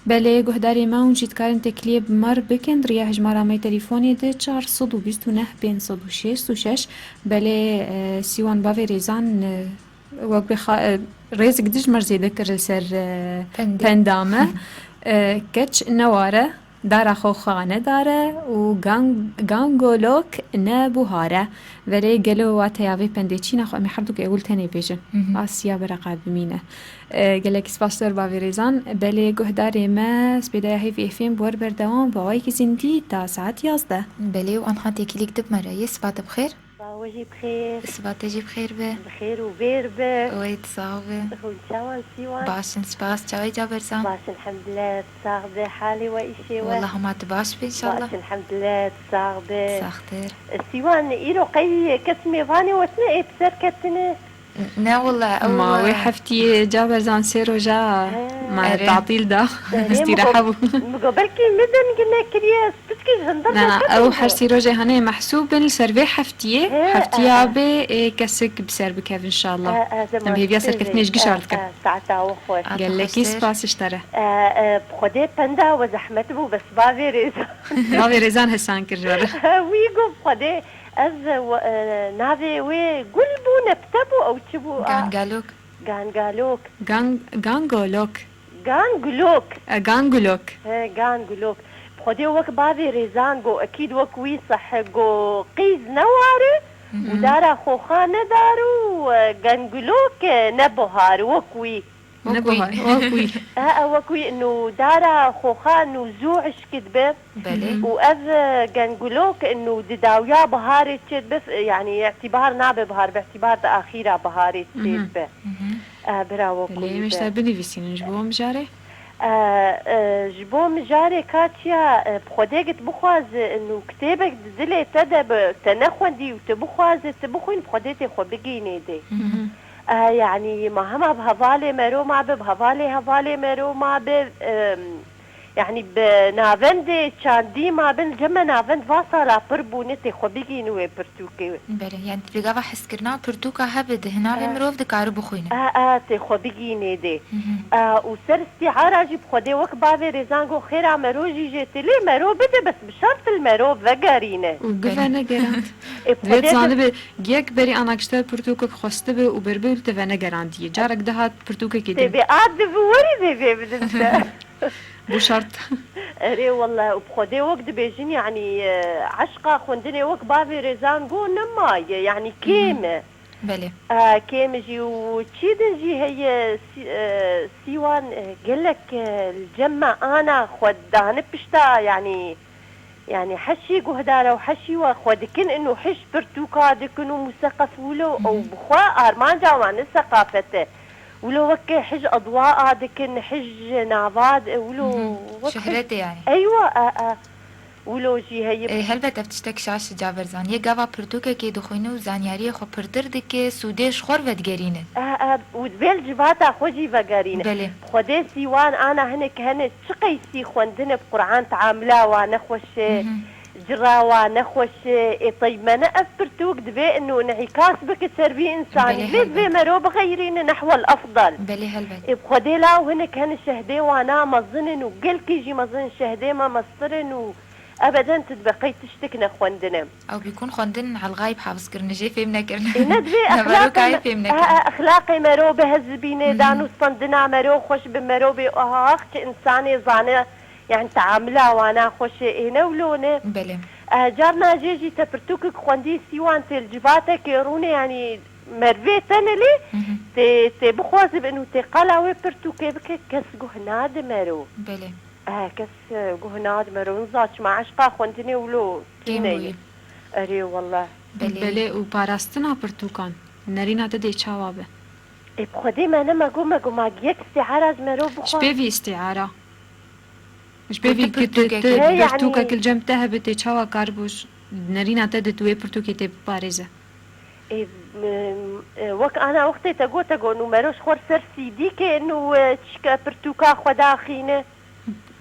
Belê, guhdarê me, hûn jî dikarin têkiliyê bi me re bikin di riya hejmara me yê telîfonê de çar sed û bîst û neh pênc sed û şêst û şeş. Belê, e, Sîwan bavê rêzan, e, wek bê xa-, e, rêzik dij me zêde kir li ser, e, Pendê. Penda me. E, keç ne war e, dara xwe xanedar e û gang-, gangolok ne buhar e. Belê, gelo wateya vê pendê çîna xwe em ê herdûk ewil tenê bêjin. Hı hı. Asiya bereqa bimîne. E, gelekî spas ser bavê rêzan. Belê guhdarê me, spêdeya Hêvî F M bi we re berdewam be, awayekî zindî ta saet yazdeh. Belê û anha têkilîk dib me re. Yê siba te bi xêr. Siba we jî bi xêr. Siba te jî bi xêr be. Bi xêr û bêr be. Wê tu sax be. Hûn çawan Sîwan? Baş in, spas. Çawa yî Caberzan? Baş in, elhemdulillah, tu sax be. Halê we, îşê we? Wallah hema tu baş be înşallah. Baş in, elhemdulillah, tu sax be. Saxtir. Sîwan, îro qey kes mêvanê we tune ê bi ser ketine? Ne wele, ew Ma wê heftiyê Caberzan sê roja He. me Erê. Tatîl da. Erê, Îstîrehe bû. Mi got belkî min deng nekiriye, piskî ji hundir Na, na, derket ew bû. Her sê rojê hene mehsûb bin li ser vê heftiyê. He, Heftiya he, he. Bê ê kesik bi ser bikevin inşallah. He, he, Em hêviya serkeftinê ji gişar dikin. He, he, saeta we xweş. Gelekî spas ji te re. E, e, bi Xwedê penda we zehmet bû, bes bavê rêzan. Bavê rêzan hesan kir ji we re. Wî got bi Xwedê. Ez, e, we-, e, navê wê gul bû, ne pite bû, ew çi bû? A, Gangalok. Gangalok. Gang-, gangolok. Gangulok. E, gangulok. He, gangulok. Bi Xwedê wek bavê rêzan got, ekîd wek wî seh got, qîz ne war e û Mhm. dara xoxa nedar û, e, gangulok, e, ne buhar, wek wî. Wek Ne wî. buhar, wek wî. E, e, wek wî, nû dara xoxa nû zû hişk dibe. Belê. Û ev, e, gengulok, nû di dawiya biharê çêdibe, e, yanî îtîbar nabe bihar, bi îtîbar di axîra biharê Mhm. çêdibe. Mhm. E, bira we Belê, kulî em be. Ji te binivîsînin ji bo mijarê? E, e, ji bo mijarê ka çiya, e, bi Xwedê git bixwaze, nû kitêbek di dilê te de bi, te nexwendî û tu bixwaze, tu bixwîn, bi Xwedê tê xwe bigînê dê. Mhm. E, yanî ma hema bi hevalê mero ma be, bi hevalê hevalê mero ma be, e, yanî bi navendê çandî ma bin, cem me navend va sala pir bûne, tê xwe bigîne wê pirtûkê. Belê, yanî di gava hezkirina pirtûka hebe di hinavê E. mirov dikare bixwîne. E, e, tê xwe bigînê dê. Mhm. E, û ser îstîara jî bi Xwedê wek bavê rêzan got, xêra mero jî jê tê lê mero bide, bes bi şert li mero vegerîne. Û Belê. bivenegerand. Ê, bi Divê Xwedê tu bi- zanibe, yek berî ana kişte pirtûkek xwestibe û berbe û li te venegerandiye. Carek dihat pirtûkekê Tê din. vê a di bi werî vê vê bidin te. Bu şart. Erê, wele, û bi Xwedê wek dibêjin, yanî, e, eşqa xwendinê wek bavê rêzan got nemaye, yanî kêm e. Belê. E, kêm jî û çî din jî heye, sî-, e, sîwan, e, gelek, e, li cem me ana xwe dane pişta, yanî, yanî heşî guhdara û heşî we xwe dikin, inu hiş pirtûka dikin û museqef wilo, Mhm. ew bi xwe armanca wan ne seqafet e. Wilo wek hij edwaa dikin, hij nava, wilo Mhm. wek hij Şöhretê yani. Eywa, a, a. Wilo jî heyî. E, helbet ev tiştek şaş e, Caberzan. Yê gava pirtûkekê dixwîne û zanyariyê xwe pirtir dike, sûdê ji xwe re vedigerîne. E, e, û divê li civata xwe jî vegerîne. Belê. Xwedê sîwan ana hinek hene çi qeysî xwendine bi Qur'an teamila wan nexweş e, Mhm. cira wan nexweş e. Ê tey me ne ev pirtûk divê inu înîkas bike ser vî însanî. Belê, Divê, divê helbet. mero bixeyrîne nehwel efdal. Belê, helbet. Ê bi Xwedê law hinek hene şehdê wana mezin in û gelkî jî mezin in, şehdê me mestir in û ebeden tu dibe qey tiştik ne xwendine. Ew bîkun xwendin elxayb hafiz kirine, jê fêm nekirine. Ê, ne divê Ne exlaqê merokayê me, fêm e, nekirine. e, exlaqê mero bi hez bîne, Mhm. danûstandina mero xweş bi mero bê, ax, çi însanê zane, yani teamila wana xweş e, ê ne wilo ne. Belê. E, carna jê jî te pirtûkek xwendî sîwan tê li civatekê rûnê, yani mervê tenê lê Mhm. tê, tê bixwaze bi inu tê qala wê pirtûkê bike, kes guh nade mero. Belê. Eh, kes, eh, guh nade mero, niza çima eşqa xwendinê wilo Kêm tune ye. bûyî. Erê wallah. Belê. Belê, û parastina pirtûkan, nerîna te dê çawa be? Ê, bi Xwedê me ne me got, me got, ma yek îstîara ji mero Ji bixwe. pê vî îstîara. Ji pê Got vî tu ki tu, pirtûkek tu, He, yani. pirtûkek li cem te hebe tê çawa kar bû ji nerîna te de tu wê pirtûkê tê biparêze? Ê, m-, e, wek ana wextê te got, te got, nû mero ji xwe ser C D kê, nû, e, çişke pirtûka xwe daxîne.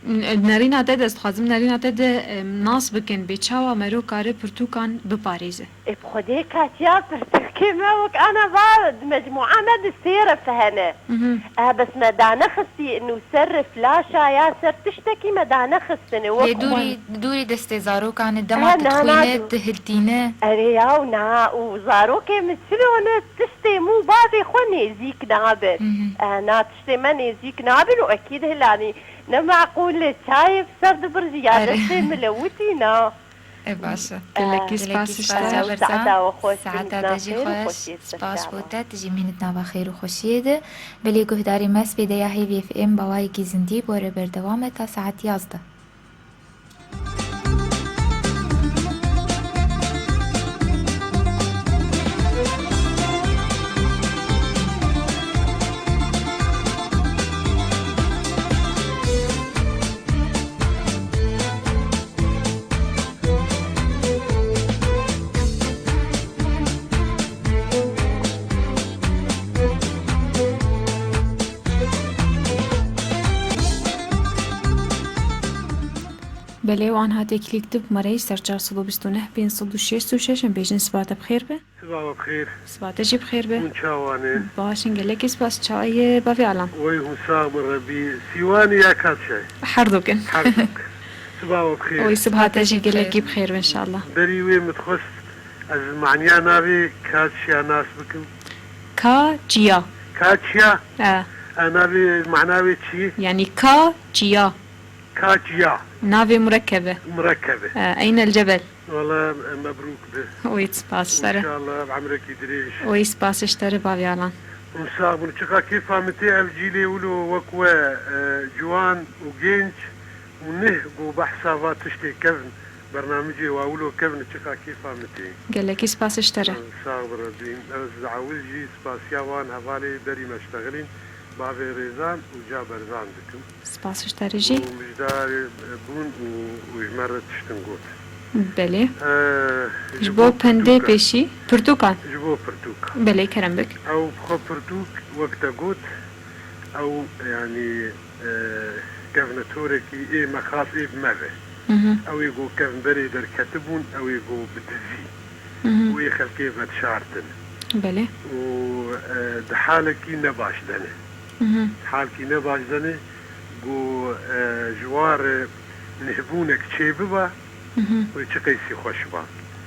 N-, nerîna te de, ez dixwazim nerîna te de, em, nas bikin, bê çawa mero kare pirtûkan biparêze. Ê, bi Xwedê katiya pirtûkê me wek ana va, di mecmûa me de sê ref hene. Mhm. E, bes me danexistî, nû ser flaşa ya ser tiştekî me danexistine, wek Lê dûrî, dûrî destê zarokan e, dema Ha, tu na, na, dixwîne, dû- tu hiltîne. Erê yaw, na, û zarokê min çilo ne, tiştê min û bavê xwe nêzîk nabin. Mhm. E, na, tiştê me nêzîk nabin û ekîd hilanî. Ne meqûl e, çayê bi ser dibirjî ya Erê. destê min lewitî, na. E, baş e. Gelekî Gelekî spas spas, ji te. Caberzan. Saeta we xweş, Saeta te jî xweş. Spas bo te, tu jî mînit nava xêr û xweşiyê de. Belê guhdarê me, spêdeya Hêvî F M bawayekî zindî, bore berdewam e ta saet yazdeh. Belê, wan hatê klîk dib mereyî ser çar sed û bîst û neh pênc sed û şêst û şeş em bêjin siba te bi xêr be. Siba we bi xêr. Siba te jî bi xêr be. Hûn çawa ne? Baş in, gelekî spas. Çawa ye bavê Alan? Wey hûn sax bin Rebî. Sîwanî ya Kaçay? Her du kin. Her du kin. Siba we bi xêr. Wey siba te jî gelekî bi xêr be inşallah. Berî wê min dixwest ez maniya navê Kaçya nas bikim. Kaçya. Kaçya? E. E, navê, mana wê çi ye? Yani Kaçya. Kaçya. Navê murekkeb e. Murekkeb e. E, Eyn el Cebel. Wala, e, mebrûk be. Oy, spas ji te re. Înşallah bi emrekî dirêj. Oy, spas ji te re, bavê Alan. Hûn sax bin. Çiqa kêfa min tê ev cîlê wilo wek we, e, ciwan û genç û nih ku behsa va tiştê kevn, bernamicê wa wilo kevn, çiqa kêfa min tê. Gelekî spas ji te re. Sax bi Rebî. Ez diawiz jî spasiya wan hevalê berî me ştexilîn, bavê Rêzan û Caberzan dikim. Spas ji te re jî. Û mijdar bûn û, û ji me re tiştin got. Belê. Ee, Ji ji bo bo pendê pirtûkan. pêşî, pirtûkan. Ji bo pirtûkan. Belê, kerem bik. Ew bi xwe pirtûk, wek te got, ew, yanî, e, kevnetorek ê me xas ê bi me ve. Mhm. Ew ê ku kevn berê derketibûn, ew ê ku bi dizî. Mhm. Wê xelkê vedişartin. Belê. Û, e, di halekî ne baş de ne. Mhm. Halkî ne baş de ne, ku, e, ji wa re nihbûnek çêbiba, Mhm. wê çi qeysî xweş ba.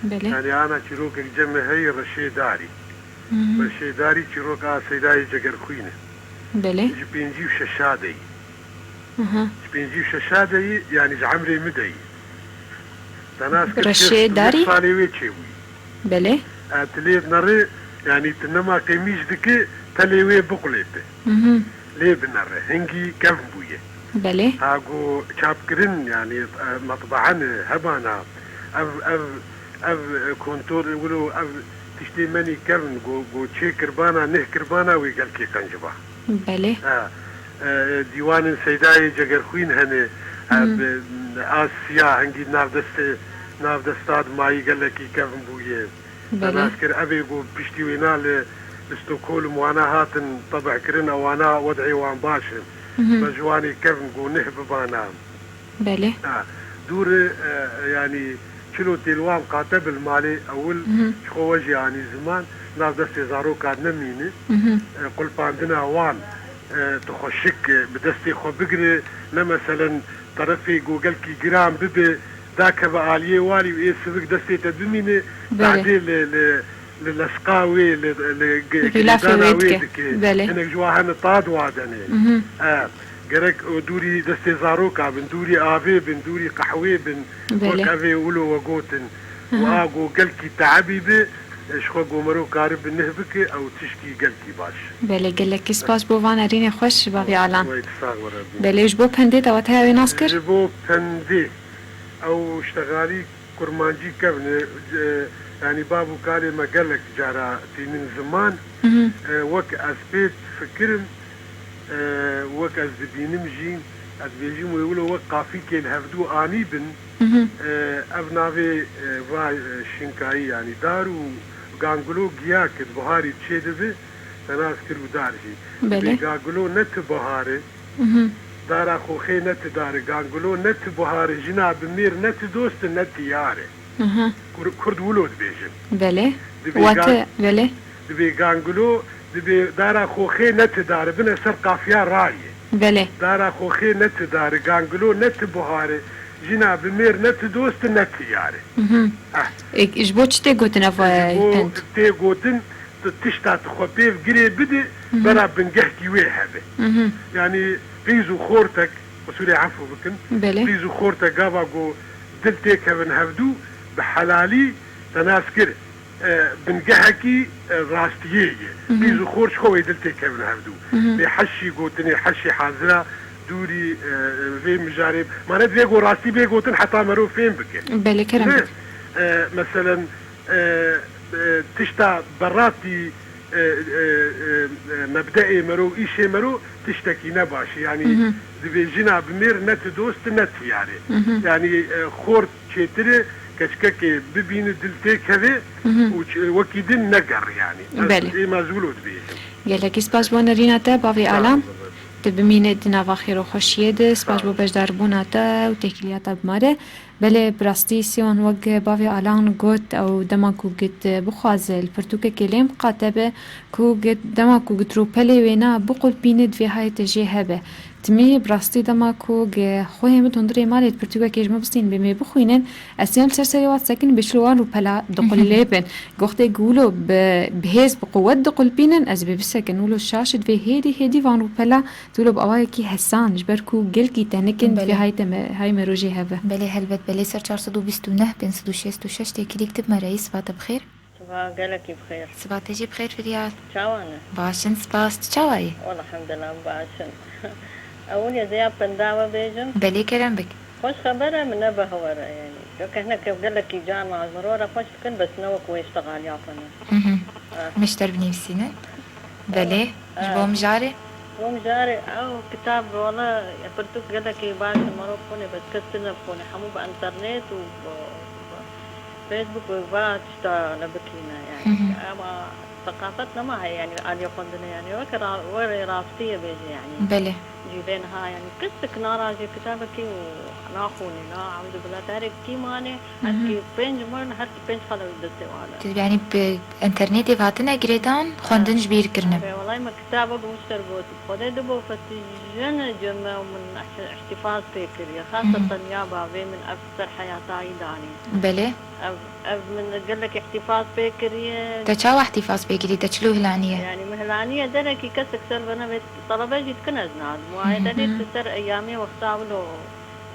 Belê. Yani ana çîrokek cem me heye Reşê Darî. Mhm. Reşê Darî çîroka Seydayê Cegerxwîn e. Belê. Ji pêncî û şeşa de yî. Aha. Ji pêncî û şeşa de yî, yanî ji emrê min de yî. Te nas kir Reşê şêst û yek Darî? salê wê çêbûyî. Belê. E, tu lê binere, yanî tu nema qêmîş dikî, pelê wê biqulête. Mhm. Lê binere, hingî kevn bûye. Belê. Ha ku çapkirin, yanî, e, metbaan e, hebana, ev, ev, ev, e, kontol, wilo ev Tiştê menî kevn go, go çê kirbana, neh kirbana wê gelkê qenciba. Belê. E, e, dîwanên Seydayê Cegerxwîn hene, e, bi, a siya hingî nav destê, nav desta di mayî gelekî kevn bûye. Belê. Nas kir, evê go piştî wêna li, li Stockholm wana hatin tebehkirin, ewana wed'ê wan baş in. Me ji wanê kevn go neh bibana. Belê. Ha, dûr e, yanî çilo têl wan qate bil malê ewil ji xwe we jî anî ziman, nav destê zarokan nemîne. E, qulpandina wan e, tu xweşik e, bi destê xwe bigire, ne meselen terefê go gelkî giran bibe, dakeve aliyê walî û ê sivik destê te bimîne, Belê. Badê li, li, li lesqa wê, li, li ge- Xîlafê girêdana wê wê dike. Dike. Belê. Hinek ji wa hene tad wadenê. E, gerek o dûrî destê zaroka bin, dûrî avê bin, dûrî qehwê bin, Belê. Wek evê wilo we gotin. Aha. Wa go gelkî teebî bi, ji xwe go mero karibi neh bike, ew tişkî gelkî baş. Belê, gelekî spas bo van erînê xweş, bavê Alan. Wey, tu sax be, Rebî. Belê, ji bo pendê te wat heye wê nas kir? Ji bo pendê, ew ştexalî kurmancî kevne, e, yanî bav û kalê me gelek cara tînin ziman. Mhm. E, wek ez pê difikirim, e, wek ez dibînim jî, ez dibêjim wê wilo wek qafîkê li hevdû anî bin. Mhm. E, ev navê, e, va, e, şinkayî, yanî dar û gangilo giya ki di buharî çêdibe, te nas kir û dar jî. Belê. Dibê gangilo ne ti buhar e, Mhm. dara xoxê ne ti dar e, gangilo ne ti buhar e, jina bi mêr ne ti dost e, ne ti yar e. Aha. Kur, Kurd wilo dibêjin. Belê. Dibê Wate, gan- belê. Dibê gangilo, dibê dara xoxê ne ti dar e, bine ser qafiya rayê. Belê. Dara xoxê ne ti dar e, gangilo ne ti buhar e, jina bi mêr ne ti dost e, ne ti yar e. Mhm. Ah. E, ji bo çi tê gotin ev Ji bo pend? Tê gotin, tu tişta tu xwe pêv girê bide, Mhm. bera bingehkî wê hebe. Mhm. Yanî qîz û xortek, qusûrê efû bikin, Belê. qîz û xortek gava ku dil têkevin hevdû, bi helalî te nas kir, e, bingehekî, e, rastiyê ye. Mhm. Qîz û xort ji xwe wê dil têkevin hevdû. Mhm. Lê heşî gotinê, heşî hazira dûrî, e, vê mijarê. Mane divê ku rastî bê gotin heta mero fêm bike. Belê, kerem Ne? bik. E, meselen, e, e, tişta beratî, e, e, e, e, mebdeê mero, îşê mero tiştekî ne baş e. Yanî Mhm. divê jina bi mêr ne ti dost, ne ti yar e. Mhm. Yanî, e, xort çêtir e, keçikekê bibîni dil têkeve Mhm. û ç-, wekî din neger yanî. Ez, Belê. ê me ez wilo dibêjim. Gelekî spas bo nerîna te, bavê Sağ Alan. olun. Tu bimîne di nava xêr û xweşiyê de. Spas Sağ bo olun. beşdarbûna te û têkiliya te bi me re. Belê, bi rastî Sîwan wek bavê Alan got, ew dema ku git bixwaze li pirtûkekê lêm qate be, ku git, dema ku git rûpelê wêna biqulpîne, divê hayê te jê hebe. Timî bi rastî dema ku ge xwehê min hundirê malê di pirtûkekê ji min bistîn bê mê bixwînin, ez têm li ser serê wan sekin bê çilo wan rûpela diqulpînin. Goxtê ku wilo bi, bi hêz, bi quwet diqulpînin, ez bê bisekin. Wilo şaş divê hêdî hêdî van rûpela tu wilo bi awayekî hesan, ji ber ku gelkî tenik in, Belê. divê hay te me, hay me rojê hebe. Belê, helbet, belê, ser çar sed û bîst û neh, pênc sed û şêst û şeş têkilî kitib me reyî, siba te bixêr. Siba gelekî bi xêr. Siba te jî bi xêr, Firyal. Çawa ne? Baş in, spas. Tu çawa yî? Wela, elhemdulillah, baş in. Ewil yê ziya penda we bêjim. Belê, kerem bik. Xweş xeber e, min ne behwer e, yanî. Çunke hinek gelekî car me ji mirov re xweş dikin, bes ne wek wê ştexaliya xwe ne. Mhm. Ah. Min ji te re binivîsînin. Belê, ji bo Ah. mijarê? Ji bo mijarê, ew kitab, wela, pirtûk gelekî baş e, mirov xwîne, bes kes tune xwîne. Hemû bi enternet û bi, bi Facebook û va tişta ne bikîne, yanî. Mhm. Ema seqafet nema heye, yanî, aliyê xwendinê, yanî, weke ra-, were rastiyê bêje, yanî. Belê. Cîvê niha, yanî, kesek narajê kitabekî û naxwîne, na, eûzubîllah, te herê kî mane, Mhm. herkî pênc mane, herkî pênc xala wî destê wan e. Tu, yanî, bi enternetê ve hatine girêdan, xwendin ji bîr kirine. Erê, welay me kitaba bi wî ser got, Xwedê dibo fetîjene cem me û min îhtîfaz pê kiriye. Xaseten ya bavê min ev ser heyata wî danî. Belê. Ev, ev min gelek îhtîfaz pê kiriye. Te çawa îhtîfaz pê kiriye? Te çilo hilaniye? Yanî min hilaniye derekî kesek ser bene vê telebe jî dikin ez nadim. Waye Mhm. tenê tu ser eyamê wexta wilo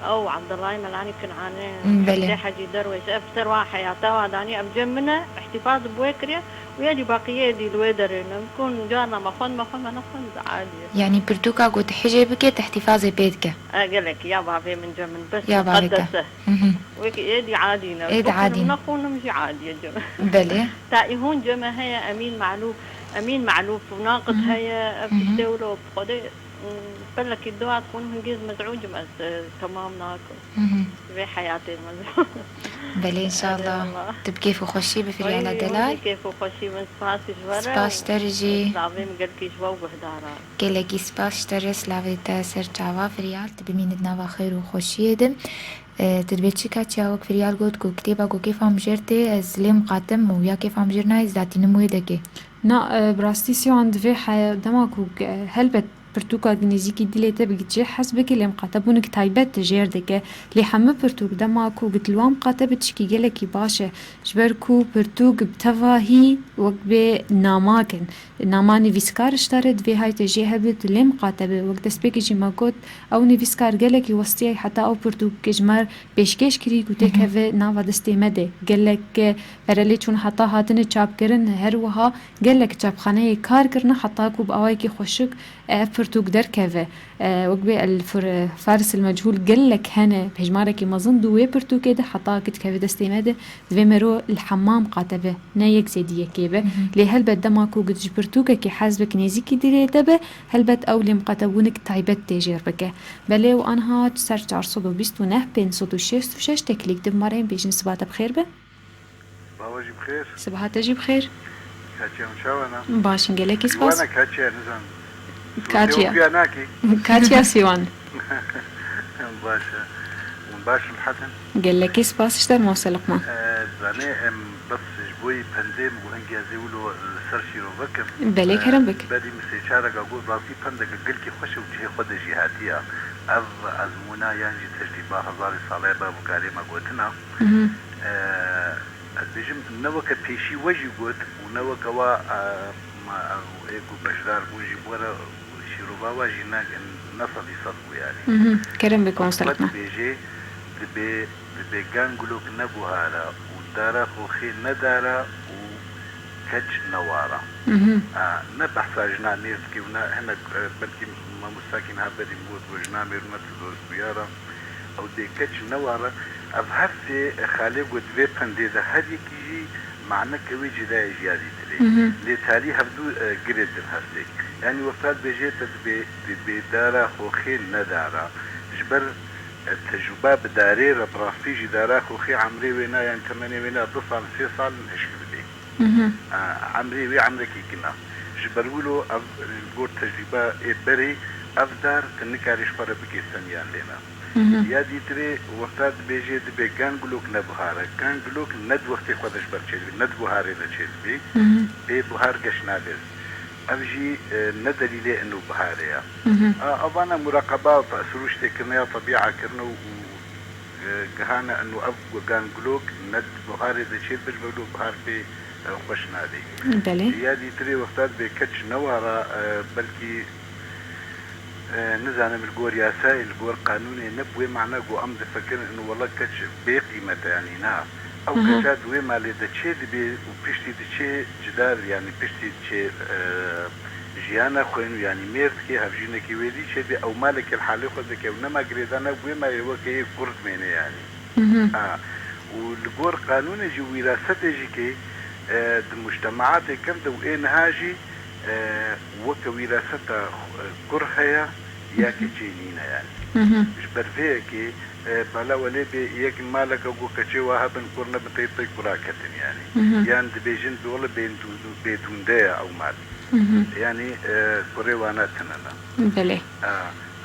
ew Abdullahê Melanî Kinanê, Belê. Hecî Hecî Derwêş, ev ser wa heyata wa danî, ev cem min e, îhtîfaz bi wê kiriye. Wê dî baqiyê dî li wê derê ne. Kon carna me xwend, me xwend, me nexwend, adî ye. Yanî pirtûka ku tu hijê bike, tu îhtîfazê pê dike. E, gelek ya bavê min cem min bes. Ya bavê te. Muqeddes e. Hı hı. Wekî êdî adî ne. Êdî adî ne. Bixwînim, nexwînim jî adî ye cem. Belê. Ta î hûn cem e heye Emîn Malûf. Emîn Malûf û Naqid heye, ev tiştê wilo bi Xwedê, m, pelekî dua dikin, hingêz mezû cem ez, e, temam nakim. Hı hı. Vê heyatê mezû. Belê, înşallah. Eyvallah. Tu bi kêf û xweşî bi firyala delal. Ay, hûn jî kêf û xweşî bin, spasî ji we re. Spas ji te re jî. Silavê min gelkî ji we û guhdaran. Gelekî spas ji te re, silavê te ser çava firyal. Tu bimînî di nava xêr û xweşiyê de. E, tu dibê çi Katya, wek firyal got ku kitêba ku kêfa min jêr tê, ez lê miqatem û ya kêfa min jêr nayê, ez datînim wê dekê. Na, e, bi rastî Sîwan divê he-, dema ku, e, helbet pirtûka nêzîkî dilê te bi cih hez bike, lê miqatebûnik taybet te jêr dike. Lê hemû pirtûk dema ku git li wan miqatebe tişkî gelekî baş e. Ji ber ku pirtûk bi tevahî wek bê namak in. Nama nivîskar ji te re divê hay te jê hebe tu lê miqatebe. Wek destpêkê jî me got, ew nivîskar gelekî westiye heta ew pirtûk ji me pêşkêş kirî ku têkeve nava destê me de. Gelek, e, pere lê çûn heta hatine çapkirin, her wiha gelek çapxaneyê kar kirine heta ku bi awayekî xweşik ev pirtûk derkeve. E, wek bê El Fur-, Faris El Mechûl gelek hene, hejmarekî mezin di wê pirtûkê de heta ku dikeve destê me de, divê mero li hema miqate be, ne yek zêdî yekê be. Hı hı. Lê helbet dema ku ji pirtûkekê hez bik nêzîkî dilê te be, helbet ew lê miqatebûnik taybet tê jêr bike. Belê û anha ser çar sed û bîst û neh, pênc sed û şêst û şeş teklîk di marên bêjin siba te bi xêr be. Bawa jî bi xêr. Sibaha te jî bi xêr. Katiya min çawa ne? Baş in, gelekî spas. Wana Katiya, nizan. Katiya. Sotiya kuya nakî? Katiya Sîwan. Baş e. Hûn baş in, rehet in? Gelekî spas ji te, Mose Luqman. E, zanê em bes ji bo yî pendê min got hingê ez ê wilo li ser şîrove kim. Belê, kerem bik. E, berî min sê çareka got, rastî pendeke gelkî xweş û cihê xwe de jî hatiye. Ev ezmûna yan jî tecrîba hezarê sale ye, bav û karê me gotina. Mhm. E, ez bêjim, ne weke pêşî we jî got û ne weke wa, e, ma, ev ê ku beşdar bûn jî bi we re şîrova we jî ne, ne sedî sed bû yanî. Mhm. Kerem bik, Mose Luqman. Dibêje, dibê, dibê gan gulok ne buhar e û dara xoxê ne dar e û keç ne war e. Mhm. A, ne behsa jina mêr dike û ne hinek, e, belkî mamosta kî niha berî min got, got jina mêr ne tu dost bûyar e. Ew dê keç ne war e. Ev her sê xalê ku di vê pendê de her yekî jî maneke wê cida ye ji ya dîtirê. Mhm. Lê tarî hevdû, e, girê din hestê. Yanî wexta dibêje te dibê, dibê dara xoxê ne dar e. Ji ber, e, tecrûba bi darê re bi rastî jî dara xoxê emrê wê ne, yanî temenê wê ne du sal, sê sal in hişk dibê. Mhm. A, emrê wê emrekî kin e. Ji ber wilo ev, li gor tecrîba ê berê, ev dar tu nikarî ji xwe re bikê semiyan lê ne. Mhm. Ya dîtirê wexta dibêjê dibê gan gulok ne buhar e. Gan gulok ne di wextê xwe de ji ber çêdibê, ne di buharê de çêdibê. Mhm. Bê buhar geş nabe. Ev jî, e, ne delîlê ino buharê ye. Mhm. A, evana muraqeba, te-, sirûştê kirine ya tebîa kirine û, û, e, gihane ino ev gan gulok ne di buharê de çêdibe, ji ber wilo buhar pê, e, xweş nabê. Belê. Ya dîtirê wexta dibê keç ne war e, e, belkî E, nizanim li gor yasayê, li gor qanûnê ne bi wê mana ku em difikirin û wela keç bê qîmet e, yanî na. Ew Hı hı. keça di wê malê de çê dibê û piştî diçê cida, yanî piştî diçê, e, jiyana xwe nû, yanî mêr dikê, hevjînekî wê dî çê dibê, ew malekê li halê xwe dike û nema girêdana bi wê malê weke yê kur dimêne yanî. Mhm. Ha, û li gor qanûnê jî, wîrasetê jî kê, e, di mujtemaatê kevn de û ê niha jî, e, weke wîraseta, e, kur heye, ya Mhm. keçê nîne yani. Mhm. Ji ber vê yekê, e, bala welê bê yek maleke ku keçê wa hebin kur nebin tê tê kura ketin yani. Mhm. Yan dibêjin bi wele bêdû-, bêdûnde ye ew mal. Mhm. Yani, e, kurê wana tine ne. Belê. A,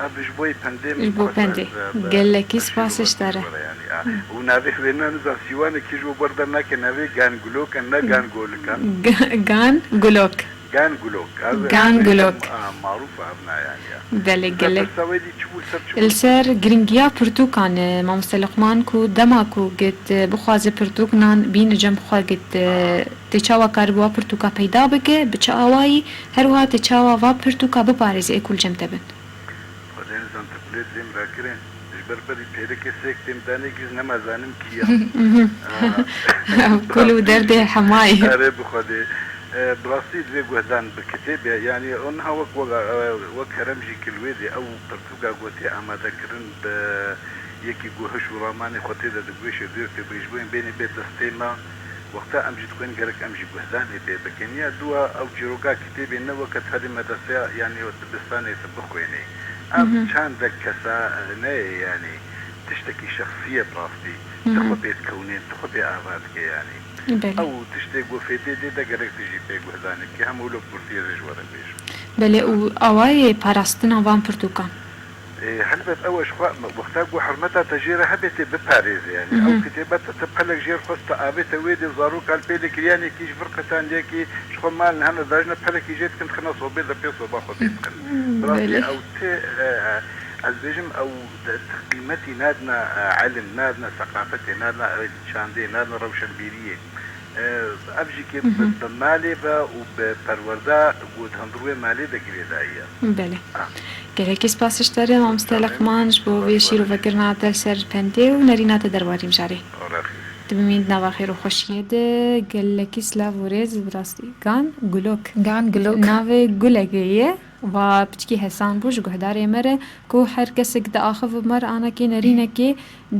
a, bi ji bo yî pendê min Ji bo xwest pendê. ez, e, Gelekî ez spas şîrove ji te re. bikî were, yanî, a. Hı. Û navê wê ne nizan sîwanekî ji bo ber dernake navê gan gulok e, ne gan golik e. Ga-, gan gulok. Gan gulok. Ev, Gan ev gulok. a, marûf e ev na, yanî, ya. Belê, Ji ber gelek. pirsa wê dî çi bû, ser çi bû? Li ser giringiya pirtûkan, e, mamoste Luqman, ku dema ku git, e, bixwaze pirtûknan bîne cem xwe git, e, Aha. tê çawa karibe wa pirtûka peyda bike, bi çi awayî, her wiha tê çawa va pirtûka biparêze ê ku li cem te bin. Xwedê nizan tu kulê dibêm rakirin. Ji ber berî pêrekê sêk têm danê giz nema zanim kî ya. Mhm. Aa. Kul û derdê hemayî. Erê bi Xwedê. E, bi rastî divê guhdan bi kitêbê, yanî o niha wek, wek, e, wek Kerem jî ki li wê dê ew pirtûka ku tê amadekirin bi yekî ku hiş û ramanê xwe tê de digweşê dûr tê bê ji bo yên bênê bê destê me. Wexta em jî dixwînin gerek em jî guhdanê pê bikin. Ya dua ew çîroka kitêbê ne weke herî medreseya, yanî dibistanê tu bixwênî. Ev Mhm. çandek kesane ye, yanî tiştekî şexsî ye bi rastî. Tu Mhm. xwe pê dikewnê, tu xwe pê ava dike yanî. Belê. Ew tiştê ku fêdê dê de gerek tu jî pê guhdanê bikî. Hemû lok kurtiyê rê ji we re bêjim. Belê, û awayê parastina van pirtûkan? Ê, helbet ew e ji xwe, wexta ku hurmeta te jê re hebe tê biparêze yanî. Mhm. Ew kitêbe te, te pelek jê re xwest te avête wê dê zarok al pê de kiriyan yekî ji vir qetan yekî ji xwe mal hene dajine pelekî jê dikin dixine sobê de pê soba xwe pê dikin. Hmm, Bi rastî belê. Ew tê, e, ez bêjim ew de, qîmetî nadine, e, elim nadine, seqafetê nadine, ew çandê nadine, rewşenbîriyê. E, ev jî ki bi, Mhm. bi malê ve û bi perwerda ku di hundir wê malê de girêdayî ye. Belê. Ah. Gelekî spas ji te re, mamoste Sağ olun. Leqman, ji bo vê Spas şîrovekirina te ser pendê û nerîna te derbarî mijarê. Xêr. Dibimîn di nava xêr û xweşiyê de, gelekî silav û rêz, bi rastî gan gulok. Gan gulok. Navê gulekê ye. Va piçkî hesan bû ji guhdarê me re ku her kesek diaxive bi me re anekê nerînekê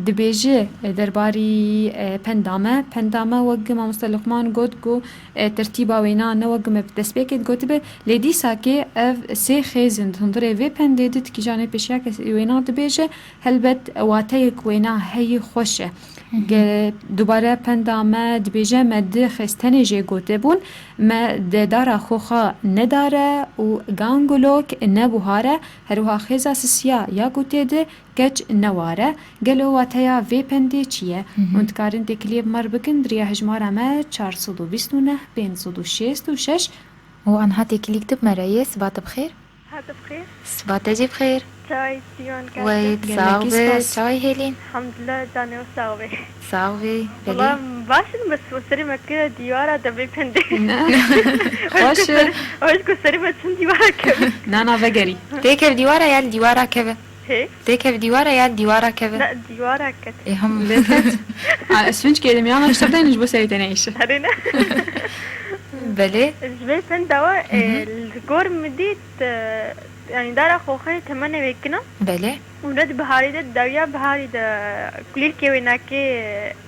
dibêje derbarî, e, penda me. Penda me wek mamoste Luqman got ku, e, tertîba wêna ne wek me bi destpêkê digotibe, lê dîsakê ev sê xêz in di hundirê vê pendê de di kîjanê pêşiya kes wêna dibêje, helbet wateyek wêna heyî xweş e. Hı hı. Ge-, dubare penda me dibêje, me di xêz tenê jê gotibûn, me di dara xoxa nedare û gangulok ne buhar e, her wiha xêza sisiya ya ku tê di keç ne war e. Gelo wateya vê pendê çi ye? Hı hı. Hûn dikarin têkiliyê bi me re bikin di riya hejmara me çar sed û bîst û neh, pênc sed û şêst û şeş. Û anha têkilîk tu bi me re yê, siba te bi xêr? Siha te bi xêr. Siba te jî bi xêr. Çay, çiyon, Wey, gelekî sağ be, spas. Çay Hêlîn. Elhamdülillah, canê we sağ be. Sağ be, belê. Wala baş in, bes serê me kire dîwara de bê pendê. Ne. Xweş e. Xweş ku serê me çin dîwara kevin. Na, na, vegerî. Têkev dîwara ya li dîwara keve. Hê? Têkev dîwara ya li dîwara keve. Ne, dîwara ket. Ê, him. Lê ket. A, ez finç kêlim ya, ji te bidayînin ji bo serê te neyşe. Herê ne. Belê. Ji vê penda we, Hı hı. e, li gor min dît, e, yanî dara xoxê temenê wê kina. Belê. Û ne di biharî de, di dawiya biharî de kulîlkê wê nakê,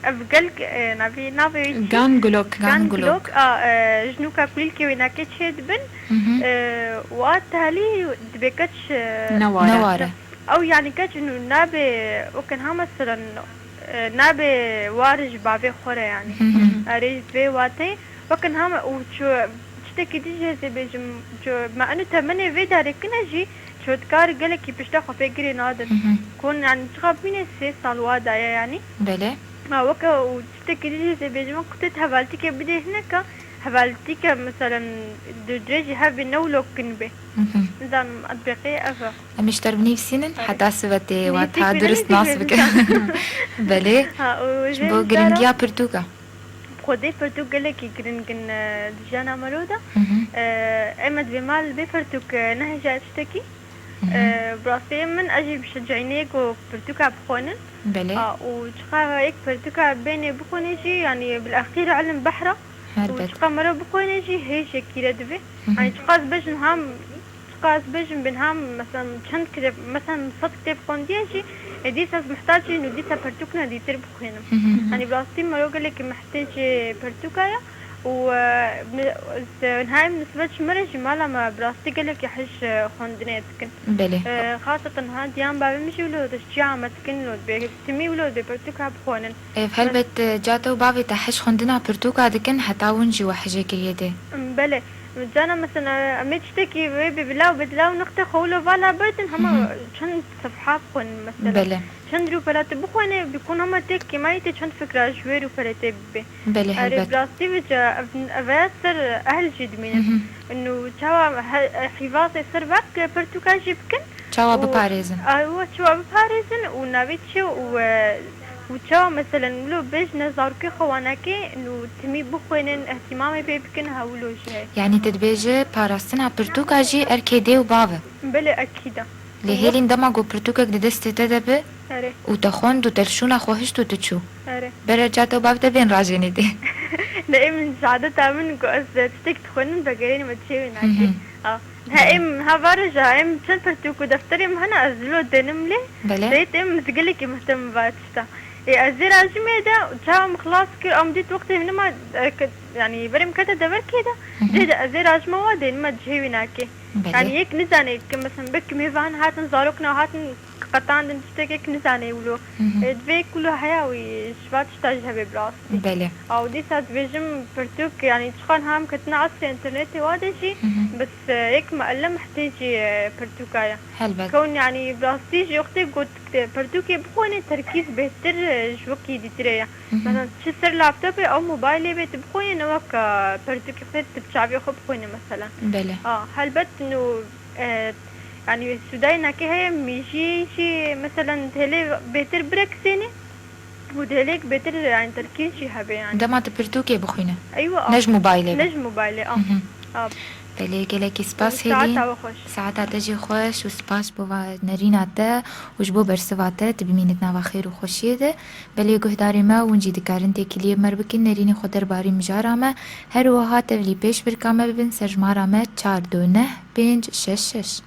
ev gelk, e, navê, navê wê çi? Gan gulok. Gan Gan gulok. gulok. A, e, jinûka kulîlkê wê nakê çê dibin. Hı hı. E, û a tehlî dibê keç, e, Ne ware. Ne ware. Ew yanî keç nû nabe, wek niha meselen, e, nabe war ji bavê xwe re yanî. Hı hı. Erê, vê wateyê, wek niha me û ço, tiştekî dî jî ez ê bêjim, ço, me eno temenê vê darê kine jî, ço dikar gelekî pişta xwe pê girê nadin. Hı hı. Kon yanî çiqa bîne sê sal wa daye yanî. Belê. Ma weke û tiştekî dî jî ez ê bêjim, wek tu hevaltîkê bidê hineka, hevaltîke, meselen, di dirêjî hev bê, ne wilo kin bê. Mhm. Nizanim, etbîqê ev e. Em ê ji te re binivîsînin, Erê. heta sivetê Nivîsî wata ku durist ne nas nivîsî bikin. Belê. Ha, û Ji jê bo mijdara giringiya pirtûka. Bi xwedê pirtûk gelekî giring in, e, di jiyana mero de. Mhm. E, em ê divê mal bê pirtûk, e, nehêja tiştekî. Mhm. E, bi rastî min, ez jî bi şecînê ku pirtûka bixwînin. Belê. A, û çiqa yek pirtûka bênê bixwînê jî, yanî bilexîr ilim behr e. Û Helbet. çiqa mero bixwîne jî hêjekî re divê. Mhm. Yanî çiqa ez bêjim ham, çiqa ez bêjim bin ham, mesela çend kitêb, mesela sed kitêb xwendiye jî, e, dîsa ez mihtacî nû dîsa pirtûkna dîtir bixwînim. Mhm. Yanî bi rastî mero gelekî mihtêcê pirtûka ye û, e, mi-, ez, e, niha em nisbet ji me re jî mala me bi rastî gelekî hij, e, xwendinê dikin. Belê. E, xaseten ha diyan bavê min jî wilo destçiya me dikin, wilo dibê timî wilo dibê pirtûka bixwînin. Ev helbet, e, ca te û bavê te hij xwendina pirtûka dikin, heta hûn jî we hejê kiriye dê. Em, belê. Cana mesela, em ê tiştekî wê bi bila û bi dila û nixtê xwe wilo vala berdin, hema Hı hı. çend sefha bixwînin mesela. Belê. Çend rûpela tu bixwînê, bi kun hema tê kêmayî tê çend fikra ji wê rûpelê tê bibê. Belê, Erê, helbet. bi rastî ve ca, ev, ev e ser ehl jî dimînin. Hı hı. Nû çawa he-, hîvazê ser vek pirtûka jî bikin. Çawa û biparêzin? A, û çawa biparêzin û navê çi û, e, û çawa meselen wilo bêjine zarokê xwe wanekê nû timî bixwînin, îhtîmamê pê bikin, ha wilo jî heye. Yanî tu dibêjî parastina pirtûka jî erkê dê û bav e? Belê, ekîd e. Lê Û hêlîn dema ku pirtûkek di destê te de bi Erê. û te xwend û te li şûna xwe hişt û tu çû. Erê. Bere ca te û bav te bên rajênê dê. Ne, em ji adeta min ku ez tiştek dixwînim, vegerînim, ez çêwî nakê. Hı hı. Ha. Ha, em ha varêja, em çend pirtûk û defterê min hene, ez lo denim lê. Belê. Seyt em ez gelekî muhtem va tişta. Ê, ez ê rajimê de çawa min xilas kir, em dît wextê min ma, e, ke-, yanî berê min kete deverkê de, Hı hı. cê de ez ê rajima wa denim, ez cihê wî nakê. Belê. Yanî yek nizane ki, mesela, belkî mêvan hatin, zarokna hatin, qetandin tiştekek nizane wilo. Hı hı. E, divê ku lo heya wî ji va tişta jî hebe bi rastî. Belê. Aw dîsa dibêjim pirtûk, yanî çiqan ham ketine asrê înternetê wa de jî, Hı hı. bes, e, yek muellem mihtêcî, e, pirtûka ye. Helbet. Kewn, yanî bi rastî jî wextê got, e, pirtûkê bixwînê terkîz bêhtir, e, ji wekî dîtirê ye. Hı hı. Mesela çi ser laptopê ew mobaylê bê tu bixwînê ne wek, e, pirtûkê xwe tu bi çavê xwe bixwînê mesela. Belê. A, helbet nû E, yanî sûdayê nakê heye, mêjiyê jî, meselen, dihêlê bêtir bireksênê û dihêlêk bêtir, yanî, terkîz jî hebe, yanî. Dema tu pirtûkê bixwîne. Eywa, Ne ji mobaylê ne be. ji mobaylê, a. Mhm. A. Belê, gelekî spas Û saeta Hêlîn. we xweş. Saeta te jî xweş û spas bo va nerîna te û ji bo bersiva te, tu bimînî di nava xêr û xweşiyê de. Belê guhdarê me, hûn jî dikarin têkiliyê me bikin, nerînê xwe derbarî mijara me. Her wiha tevlî pêşbirka me bibin, ser jimara me çar du neh pênc şeş şeş.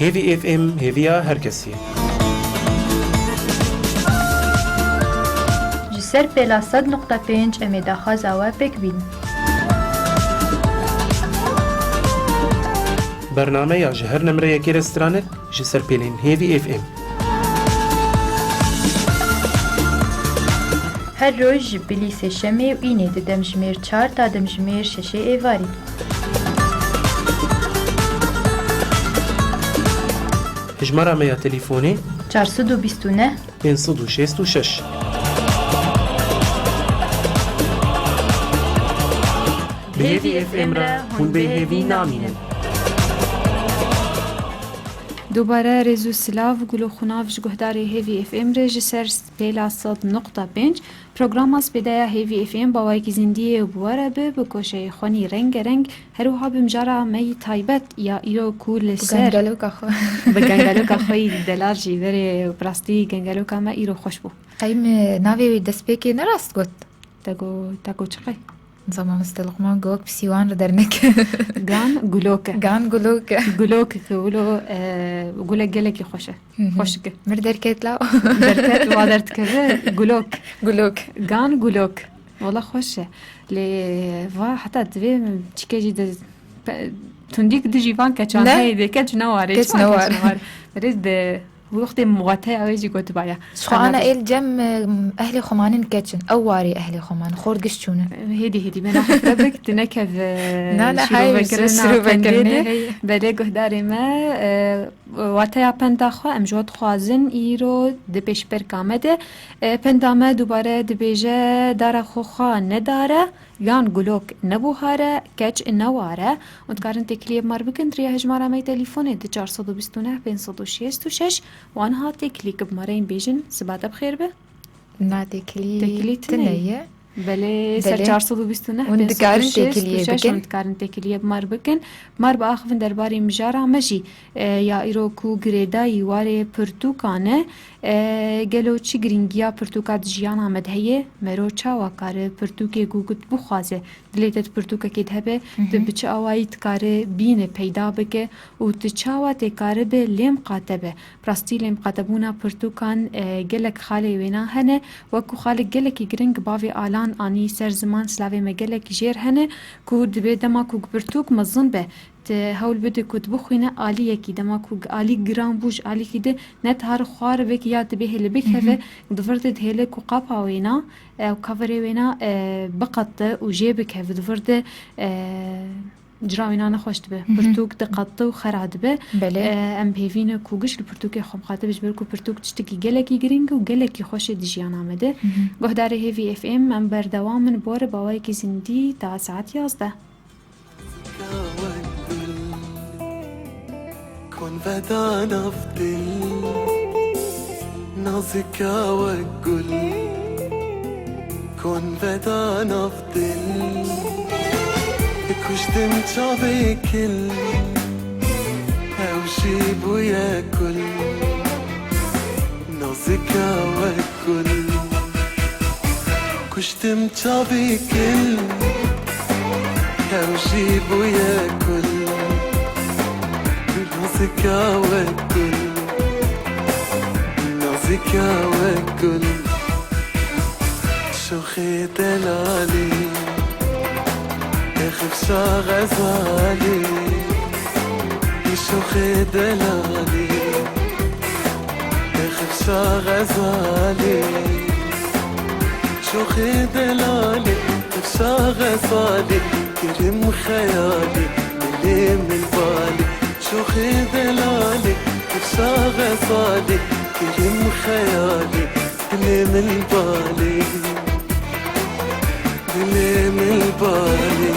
Hêvî F M, hêviya her kesî. Ji ser pêla sed nokta pênc em ê daxwaza we pêk bînin. Bernameya ji her nimreyekê re strane ji ser pêlên Hêvî F M. Her roj ji bilî sêşemê û înê di demjimêr çar ta demjimêr şeşê êvarî. Hejmara me ya telîfonê: çar sed û bîst û neh, pênc sed û şêst û şeş. Bi Hêvî F M re hûn bê hêvî namînin. Dubare rêz û silav, gulo xunav ji guhdarê Hêvî F M re ji ser pêla sed nokta pênc. Programa spêdeya Hêvî F M bawayekî zindiyê û bi we re be, bi koşeyê xwenî rengereng, her wiha bi mijara me yî taybet ya îro ku li ser gengeloka xwe. Bi gengeloka xwe yî delal jî verê, bi rastî gengeloka me îro xweş bû. Qey me navê wê destpêkê ne rast got? Te go, te go çi qey? Zama Mister Luqman go wek bi sîwan re derneke. Gan gulok e. Gan gulok e. Gulok e, wilo, e, gulek gelekî xweş e. Hı hı. Xweşik e. Mir derket la. Derket, wa derdikeve gulok. Gulok. Gan gulok. Wala xweş e. Lê va heta divê çike jî de pe-, tundîk dijî van keçan heye de keç neware. Keç neware. Berê de wextê muwateya wê jî gotibaya. Ji xwe ana êl cem, e, ehlê xwe manin keç in. Ew warê ehlê xwe man. Xort giş çûne. Hêdî hêdî bêna xwe bik, tu nekev, e, na, na, şîrovekirina pendê de. Belê guhdarê me, e, Wateya penda xwe em ji we dixwazin îro di pêşberka me de. E, penda me dubare dibêje, dara xwe xwe nedare, yan gulok nebuhare, keç neware. Hûn dikarin têkiliyê bi me re bikin, di riya hejmara me yê telîfonê di çar sed û bîst û neh pênc sed û şêst û şeş, wan ha têkilî ki bi me re yên bêjin, siba te bi xêr be. Na, têkilî tune ye. Belê, ser çar sed û bîst û neh, hûn dikarin têkiliyê bikin. Hûn dikarin têkiliyê bi me re bikin. Me re biaxivin derbarê mijara me jî, e, ya îro ku girêdayî warê pirtûkan e, e, gelo çi girîngiya pirtûka di jiyana me de heye? Mero çawa kare pirtûkê ku bixwaze dilê te di pirtûkekê de hebe, tu bi çi awayî dikare bîne peyda bike û tu çawa tê karibe lê miqate be? Bi rastî lê miqatebûna pirtûkan, e, gelek xalê wêna hene, wek ku xalek gelekî giring bavê Alan anî ser ziman, silavê me gelekî jêr hene, ku dibê dema ku pirtûk mezin be, tu hewl bide ku tu bixwîne aliyekî, dema ku alî giran bû ji alîkî de ne tihar xwar vekî ya dibê hêle bikeve, di vir de dihêle ku qapa wêna, e, û coverê wêna, e, biqete û jê bikeve, di vir de, e, Cira wîna nexweş dibe. Hı hı. Pirtûk diqete û xera dibe. Belê. E, em bi hêvî ne ku giş li pirtûkê xwe miqate be, ji ber ku pirtûk tiştekî gelekî giring û gelekî xweş e di jiyana me de. Hı hı. Guhdarê Hêvî F M, em berdewam in, bi we re bi awayekî zindî ta saet yazdeh. Kon veda nav dil, nazika wek gul. Kon veda nav dil, kuştim çavê kil, ew jî bûye kul. Nazika wek gul. Kuştim çavê kil, ew jî bûye kul. Nazika wek gul, nazika wek gul. Şoxê delalî, êxifşa xezalî. Şoxê delalî, êxifşa xezalî. Şoxê delalî, xifşa xezalî, kirim xeyalî, dilê min balî. Şoxê delalî, xifşa xezalî, kirim xeyalî, dilê min balî, dilê min balî.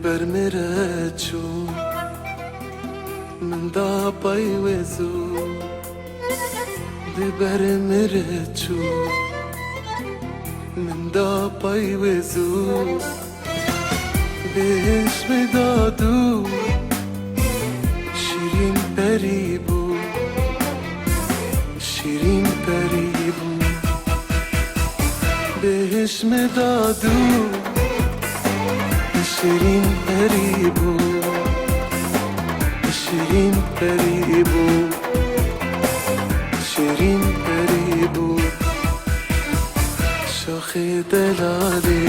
Ber min re çû, min da pey wê zû. Di ber min re çû, min da pey wê zû. Bêhişt min da dû, şîrîn perî bû, şîrîn perî bû. Bêhişt min da dû, şîrîn perî bû, şîrîn perî bû, şîrîn perî bû. Şoxê delalê,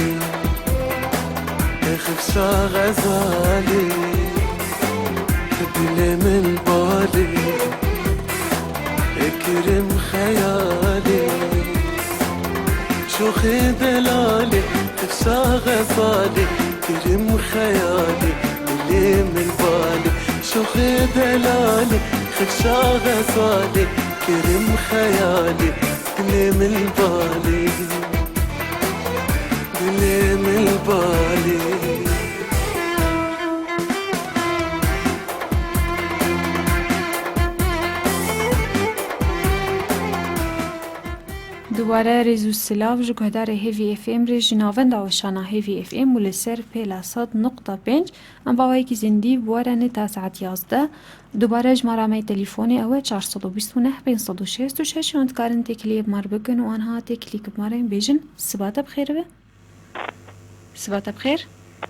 xifşa xezalê, dilê min balê, kirim xeyalê. Şoxê delalê, xifşa xezalê, kirim xeyalê, dilê min balê. Şoxê delalê, xifşa xezalê, kirim xeyalê, dilê min balê. Dilê min balê. Dubare rêz û silav ji guhdarê Hêvî F M re, ji navenda weşana Hêvî F M û li ser pêla sed nuqta pênc. Em bi awayekî zindî bi we re ne ta saet yazdeh. Dubare ji me re ameyî telefonê, ew e çar sed û bîst û neh pênc sed û şêst û şeş, yan dikarin têkiliyê bi me re bikin û anha têkilî ku bi me re bêjin, siba te bi xêr be. Siba te bi xêr.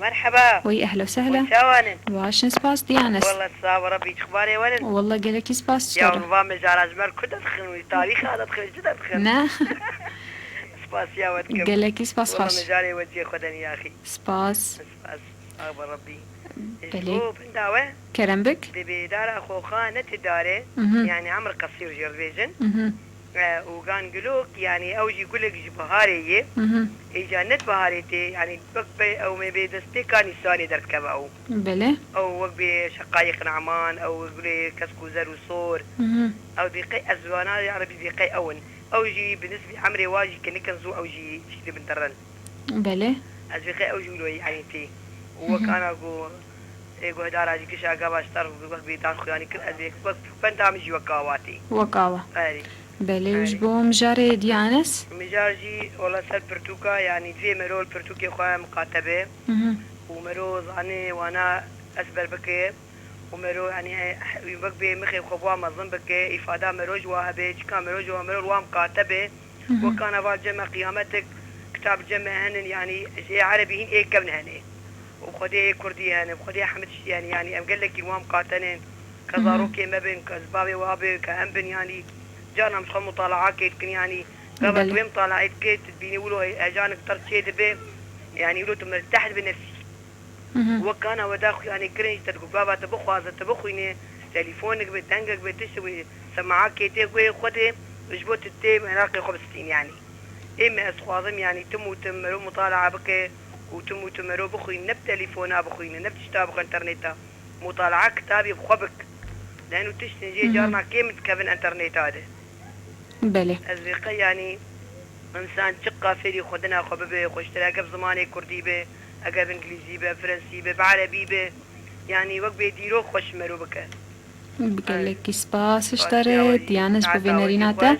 Merheba. Wey, ehla û sehla. Çawan in? Baş in, spas, Diyanes. Wallah, sağ ol, Rabbi, çixbarê wan in? Wallah, gelekî spas ji te re. Ya, va mijara ji me re ku derdixin wî, tarîxa derdixin, çi derdixin? Ne. Spas ya we dikim. Gelekî spas. Wallah, xweş. Mijarê we cihê xwe de nî axî. Spas. Spas. Sağ ol, Rabbi. Belê. Ji bo benda we. Kerem bik. Dibê dara xoxa ne ti dare, Mhm. yani emr qesîr jê re dibêjin. Mhm. E, û gan gulok, yani ew jî gulek ji biharê ye. Mhm. Êca ne di biharê tê, yani wek be ew me bê destpêka Nîsanê derdikeve ew. Belê. Ew wek bê şeqayê qinaman, ew gulê kesk û zer û sor. Mhm. Ew bê qey ez wana ya Rebî bê qey ew in. Ew jî bi nisbî emrê wa jî kinik in zû ew jî jî dibin derin. Belê. Ez bê qey ew jî wilo ye, yani tê. Û wek Mhm. ana ku Ê guhdara jî kişa gava ji te re wek bê dar xuyanî kir, ez ê wek benda min jî wek awa tê. Wek awa. Erê. Belê, û ji Erê. bo mijarê Diyanes? Mijar jî wela ser pirtûka, yanî divê mero li pirtûkê xwe miqate be Mhm. û mero zanê wana ezber bike û mero, yanî, e, wek bê mixê xwe bi wa mezin bike, îfada mero ji wa hebe, çika mero ji wa mero li wa miqate be. Mhm. Wek ana va cem me qiyametik, kitab cem me henin, yanî ji ê erebî hîn ê kevn hene. Û xwedê ê kurdî hene, xwedê hemd tiştî hene, yanî em gelekî wan qatenin, ke Mhm. zarokê me bin, ke ez bavê wa bin, ke em bin, yanî carna em ji xwe mutalaa kê dikin, yanî gava Belê. tu wê mutalaê dikê, tu dibînî wilo heyecanik te re çê dibe, yanî wilo tu mirteh dibe nefsî. Mhm. Wek kana we daxuyanî kirin jî te digo gava te bixwaze, te bixwîne, telîfonik be, dengek be, tişt be, semaakê tê guhê xwe de, ji bo tu tê meraqê xwe bistîn, yanî. Ê me ez dixwazim, yanî tim û tim mero mutalaa bike û tim û tim mero bixwîn, ne bi telîfona bixwîne, ne bi tişta bixwe interneta. Mutalaa kitabê bi xwe bik. Lehn û tiştên jê Mhm. carna kêm dikevin interneta de. Belê. Ez vê qey, yanî, însan çiqa fêrî xwedina xwe bibe, xweştir eger bi zimanê kurdî be, eger bi îngilîzî be, bi fransî be, bi erebî be, yanî wek bê dîrok xweş mero bike. Bi gelekî spas ji te re, Diyanes, bo vê nerîna te.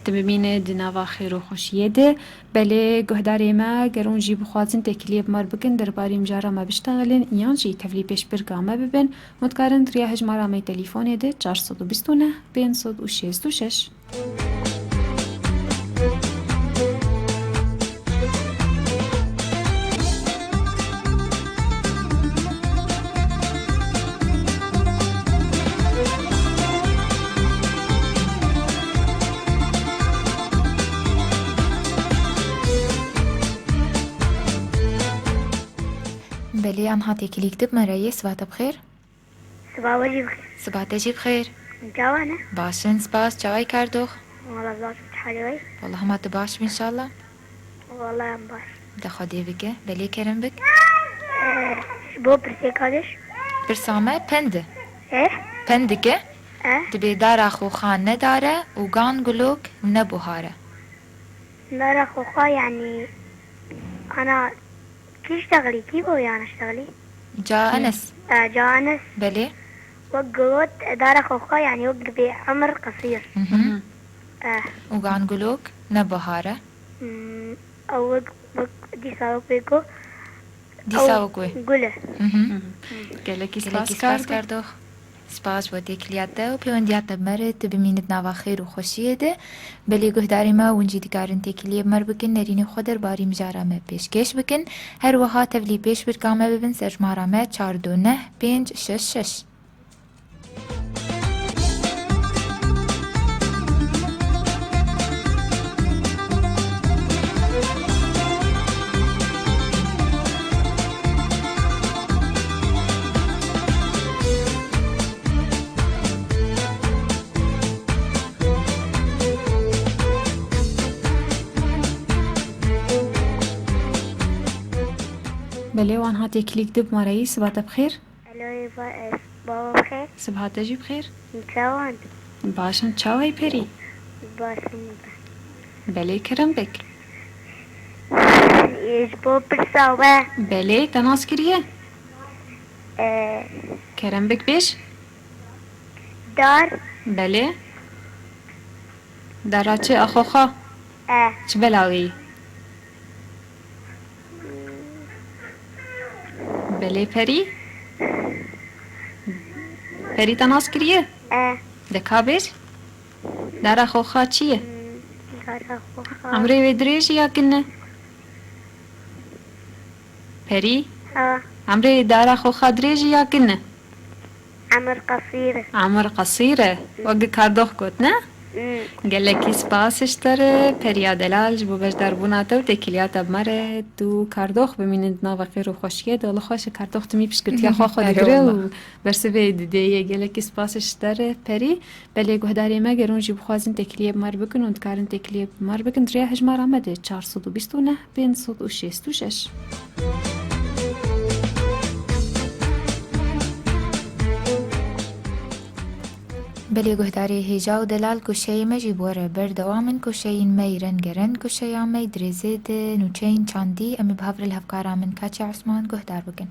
Tu bimîne di nava xêr û xweşiyê de. Belê, guhdarê me, ger hûn jî bixwazin têkiliyê bi me re bikin, derbarê mijara me biştexilin, yan jî tevlî pêşbirka me bibin, hûn dikarin di riya hejmara me yê telîfonê de çar sed û bîst û neh pênc sed û şêst û şeş. Belê, em hatê kilîk dib me re yê, siba te bi xêr. Siba we jî bi xêr. Siba te jî bi xêr. Çawa ne? Baş in, spas. Çawa yî kardox? Wala baş, tu halê we? Wala hema tu baş bî înşallah. Wala em baş. De Xwedê bike. Belê kerem bik. Eh, ji bo pirsêka diş. Pirsa me pend e. Eh? Pend dike. Eh? Dibê dara xoxa ne dar e û gan gulok ne buhar e. Dara xoxa, yanî, ana, kî ştexilî, kî bo yan ştexilî? Ca Enes. E, Ca Enes. Belê. Wek got, dara xwe xwe, yani wek bê emir qesir. Mhm. E. Û gan gulok ne bahar e. Hmm, ew wek, wek, dîsa wek bê got. Dîsa wek wê. Gul e. Mhm. Gelekî Gelekî spas spas kardo. kardo. Spas bo têkiliya te û pêwendiya te bi me re, tu bimînit nava xêr û xweşiyê de. Belê guhdarê me, hûn jî dikarin têkiliyê bi me re bikin, nerînê xwe derbarî mijara me pêşkêş bikin. Her wiha tevlî pêşbirka me bibin, serjmara me çar du neh pênc şeş şeş. Belê, wan hatê klîk dib marayî, siba te bi xêr. Alo, êva, ez, baba bi xêr. Siba te jî bi xêr. Çawan? Baş in, çawa yî Perî? Baş in. Belê, kerem bik. Ê, ji bo pirsa we. Belê, te nas kiriye? E. Kerem bik bêj. Dar. Belê. Dara çi, axoxa? E. Çi belaxî? Belê Perî? Perî te nas kiriye? E. De ka bêj? Dara xoxa çi ye? Hmm, dara xoxa. Emrê wê dirêj e ya kin e? Perî? Ha. Emrê dara xoxa dirêj e ya kin e? Emir qesîr e. Emir qesîr e. Wek kardox got, ne? Hmm. Gelekî spas ji te re, Periya Delal, ji bo beşdarbûna te û têkiliya te bi me re. Tu kardox bimînin di nava xêr û xweşiyê de. Li xweş e kardox timî piştgirtiya xwe xwe digire û bersivê didê yê. Gelekî spas ji te re, Perî. Belê guhdarê me, ger hûn jî bixwazin têkiliyê bi me re bikin, hûn dikarin têkiliyê bi me re bikin. Di rêya hejmara me de çar sed û bîst û neh pênc sed û şêst û şeş. Belê guhdarê hêja û delal, goşeyê me jî bi we re berdewam in. Goşeyên me yî rengereng, goşeya me yî dirêzê di nûçeyên çandî. Em ê bi hev re li hevkara min Kaçe Osman guhdar bikin.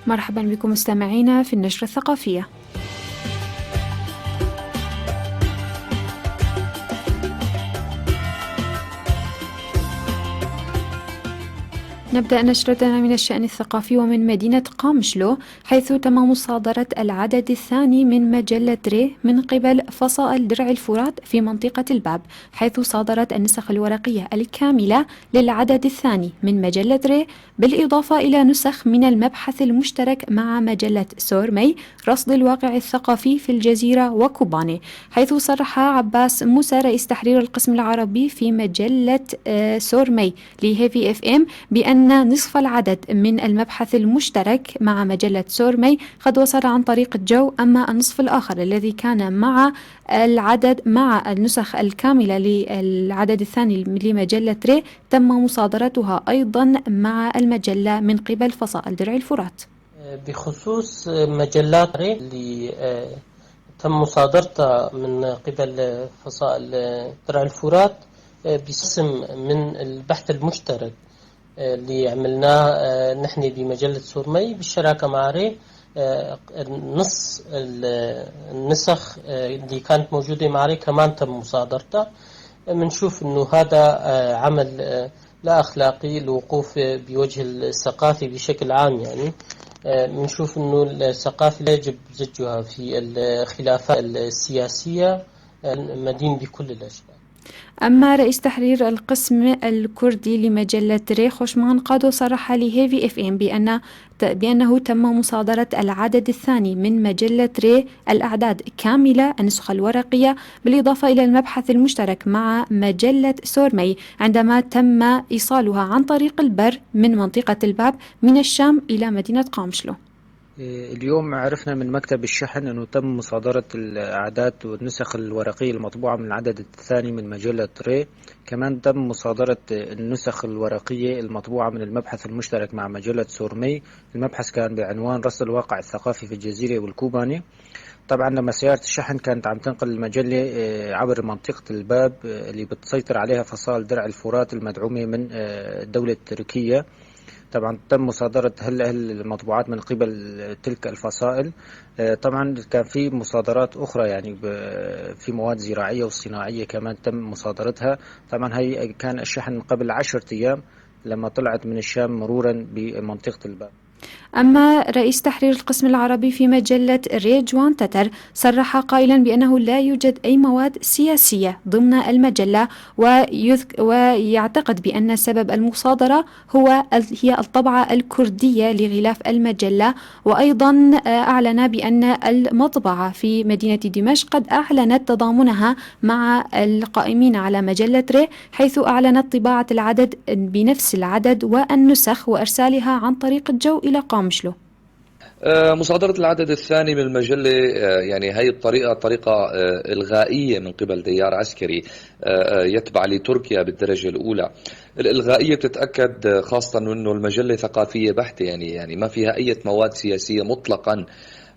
مرحبا بكم مستمعينا في النشرة الثقافية. نبدأ نشرتنا من الشأن الثقافي ومن مدينة قامشلو، حيث تم مصادرة العدد الثاني من مجلة ري من قبل فصائل درع الفرات في منطقة الباب، حيث صادرت النسخ الورقية الكاملة للعدد الثاني من مجلة ري، بالإضافة إلى نسخ من المبحث المشترك مع مجلة سورمي، رصد الواقع الثقافي في الجزيرة وكوباني، حيث صرح عباس موسى رئيس تحرير القسم العربي في مجلة، آه، سورمي لهيفي اف ام بأن نصف العدد من المبحث المشترك مع مجلة سورمي قد وصل عن طريق الجو، أما النصف الآخر الذي كان مع العدد، مع النسخ الكاملة للعدد الثاني لمجلة ري، تم مصادرتها أيضًا مع المجلة من قبل فصائل درع الفرات. بخصوص مجلات ري اللي، آه، تم مصادرتها من قبل فصائل درع الفرات، آه، باسم من البحث المشترك، آه، اللي عملناه، آه، نحن بمجلة سورمي بالشراكة مع ري. آه، النص، ال-، النسخ، آه، اللي كانت موجودة مع ري كمان تم مصادرتها. بنشوف إنه هذا، آه، عمل، آه، لا أخلاقي، الوقوف بوجه الثقافة بشكل عام، يعني. آه، بنشوف إنه الثقافة لا يجب زجها في الخلافات السياسية، آه، مدين بكل الأشكال. أما رئيس تحرير القسم الكردي لمجلة ري، خوشمان قادو، صرح لهيفي اف ام بأن بأنه تم مصادرة العدد الثاني من مجلة ري، الأعداد كاملة، النسخة الورقية، بالإضافة إلى المبحث المشترك مع مجلة سورمي عندما تم إيصالها عن طريق البر من منطقة الباب من الشام إلى مدينة قامشلو. اليوم عرفنا من مكتب الشحن أنه تم مصادرة الأعداد والنسخ الورقية المطبوعة من العدد الثاني من مجلة ري. كمان تم مصادرة النسخ الورقية المطبوعة من المبحث المشترك مع مجلة سورمي. المبحث كان بعنوان رصد الواقع الثقافي في الجزيرة والكوباني. طبعًا لما سيارة الشحن كانت عم تنقل المجلة، آه، عبر منطقة الباب، آه، اللي بتسيطر عليها فصائل درع الفرات المدعومة من، آه، دولة تركيا. طبعًا تم مصادرة هل-، هل المطبوعات من قبل تلك الفصائل. آه، طبعًا كان في مصادرات أخرى، يعني، ب-، في مواد زراعية وصناعية كمان تم مصادرتها. طبعًا هي كان الشحن من قبل عشرة أيام لما طلعت من الشام مرورًا بمنطقة الباب. أما رئيس تحرير القسم العربي في مجلة ري جوان تتر صرح قائلا بأنه لا يوجد أي مواد سياسية ضمن المجلة، ويذك-، ويعتقد بأن سبب المصادرة هو ال-، هي الطبعة الكردية لغلاف المجلة. وأيضًا، آه، أعلن بأن المطبعة في مدينة دمشق قد أعلنت تضامنها مع القائمين على مجلة ري، حيث أعلنت طباعة العدد بنفس العدد والنسخ وإرسالها عن طريق الجو إلى قامشلو. آه، مصادرة العدد الثاني من المجلة، آه، يعني هاي الطريقة طريقة، آه، إلغائية من قبل تيار عسكري، آه، آه، يتبع لتركيا بالدرجة الأولى. الإلغائية بتتأكد، آه، خاصة إنه المجلة ثقافية بحتة، يعني، يعني ما فيها أي مواد سياسية مطلقًا.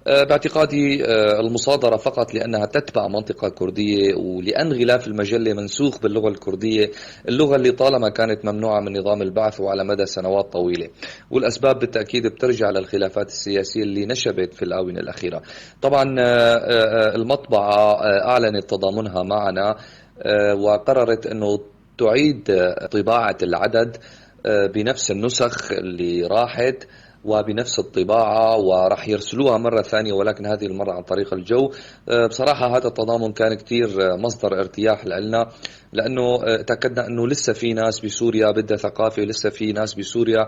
آه، باعتقادي، آه، المصادرة فقط لأنها تتبع منطقة كردية، ولأن غلاف المجلة منسوخ باللغة الكردية، اللغة اللي طالما كانت ممنوعة من نظام البعث وعلى مدى سنوات طويلة. والأسباب بالتأكيد بترجع للخلافات السياسية اللي نشبت في الآونة الأخيرة. طبعًا، آه، آه، آه، المطبعة، آه، أعلنت تضامنها معنا، آه، وقررت أنه تعيد، آه، طباعة العدد، آه، بنفس النسخ اللي راحت وبنفس الطباعة، وراح يرسلوها مرة ثانية، ولكن هذه المرة عن طريق الجو. آه، بصراحة هذا التضامن كان كتير، آه، مصدر ارتياح لنا، لأنه، آه، تأكدنا أنه لسه في ناس بسوريا بدها ثقافة، لسه في ناس بسوريا،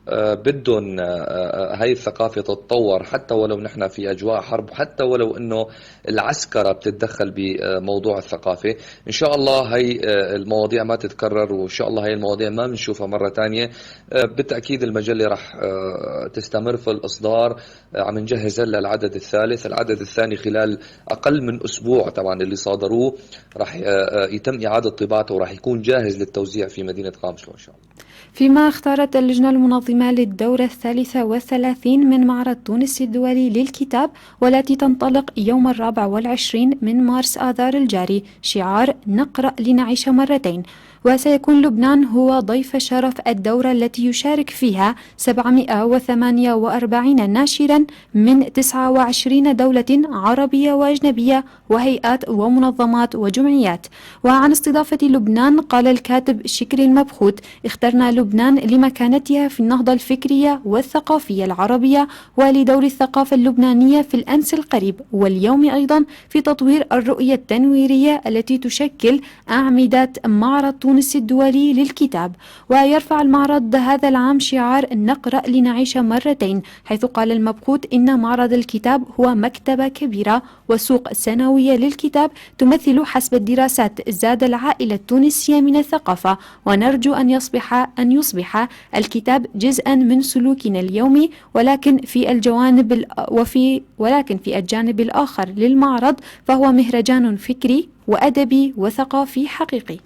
آه، بدهم، آه، آه، هاي الثقافة تتطور، حتى ولو نحن في أجواء حرب، حتى ولو أنه العسكرة بتتدخل بموضوع الثقافة. إن شاء الله هاي، آه، المواضيع ما تتكرر، وإن شاء الله هاي المواضيع ما بنشوفها مرة تانية. آه، بالتأكيد المجلة رح، آه، تستمر في الإصدار. آه، عم نجهز هلأ العدد الثالث، العدد الثاني خلال أقل من أسبوع طبعًا اللي صادروه رح، آه، آه، يتم إعادة طباعته ورح يكون جاهز للتوزيع في مدينة قامشلو إن شاء الله. فيما اختارت اللجنة المنظمة للدورة الثالثة والثلاثين من معرض تونس الدولي للكتاب، والتي تنطلق يوم الرابع والعشرين من مارس آذار الجاري، شعار "نقرأ لنعيش مرتين". وسيكون لبنان هو ضيف شرف الدورة، التي يشارك فيها سبعمائة وثمانية وأربعين ناشرا من تسعة وعشرين دولة عربية وأجنبية وهيئات ومنظمات وجمعيات. وعن استضافة لبنان قال الكاتب شكري المبخوت: "اخترنا لبنان لمكانتها في النهضة الفكرية والثقافية العربية، ولدور الثقافة اللبنانية في الأمس القريب واليوم أيضًا في تطوير الرؤية التنويرية التي تشكل أعمدة معرض تونس الدولي للكتاب". ويرفع المعرض هذا العام شعار "نقرأ لنعيش مرتين"، حيث قال المبخوت إن معرض الكتاب هو مكتبة كبيرة وسوق سنوية للكتاب تمثل حسب الدراسات زاد العائلة التونسية من الثقافة، ونرجو أن يصبح، أن يصبح الكتاب جزءا من سلوكنا اليومي، ولكن في الجوانب ال-، وفي، ولكن في الجانب الآخر للمعرض فهو مهرجان فكري وأدبي وثقافي حقيقي.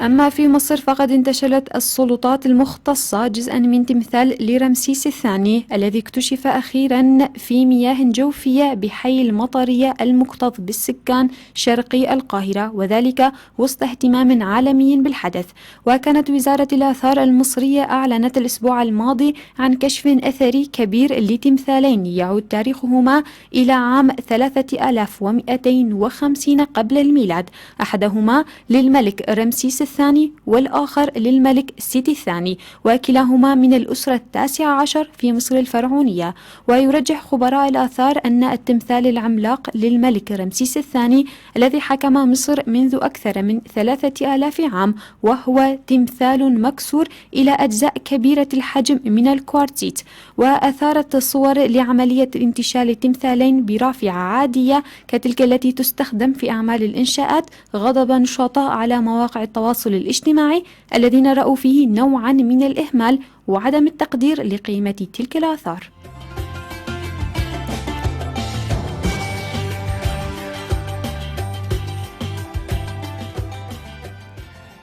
أما في مصر فقد انتشلت السلطات المختصة جزءا من تمثال لرمسيس الثاني الذي اكتشف أخيرا في مياه جوفية بحي المطرية المكتظ بالسكان شرقي القاهرة، وذلك وسط اهتمام عالمي بالحدث. وكانت وزارة الآثار المصرية أعلنت الأسبوع الماضي عن كشف أثري كبير لتمثالين يعود تاريخهما إلى عام ثلاثة آلاف ومائتين وخمسين قبل الميلاد، أحدهما للملك رمسيس الثاني، والآخر للملك سيتي الثاني، وكلاهما من الأسرة التاسعة عشر في مصر الفرعونية. ويرجح خبراء الآثار أن التمثال العملاق للملك رمسيس الثاني الذي حكم مصر منذ أكثر من ثلاثة آلاف عام، وهو تمثال مكسور إلى أجزاء كبيرة الحجم من الكوارتزيت، وأثارت صور لعملية انتشال تمثالين برافعة عادية كتلك التي تستخدم في أعمال الإنشاءات، غضب نشطاء على مواقع التواصل الاجتماعي الذين رأوا فيه نوعا من الإهمال وعدم التقدير لقيمة تلك الآثار.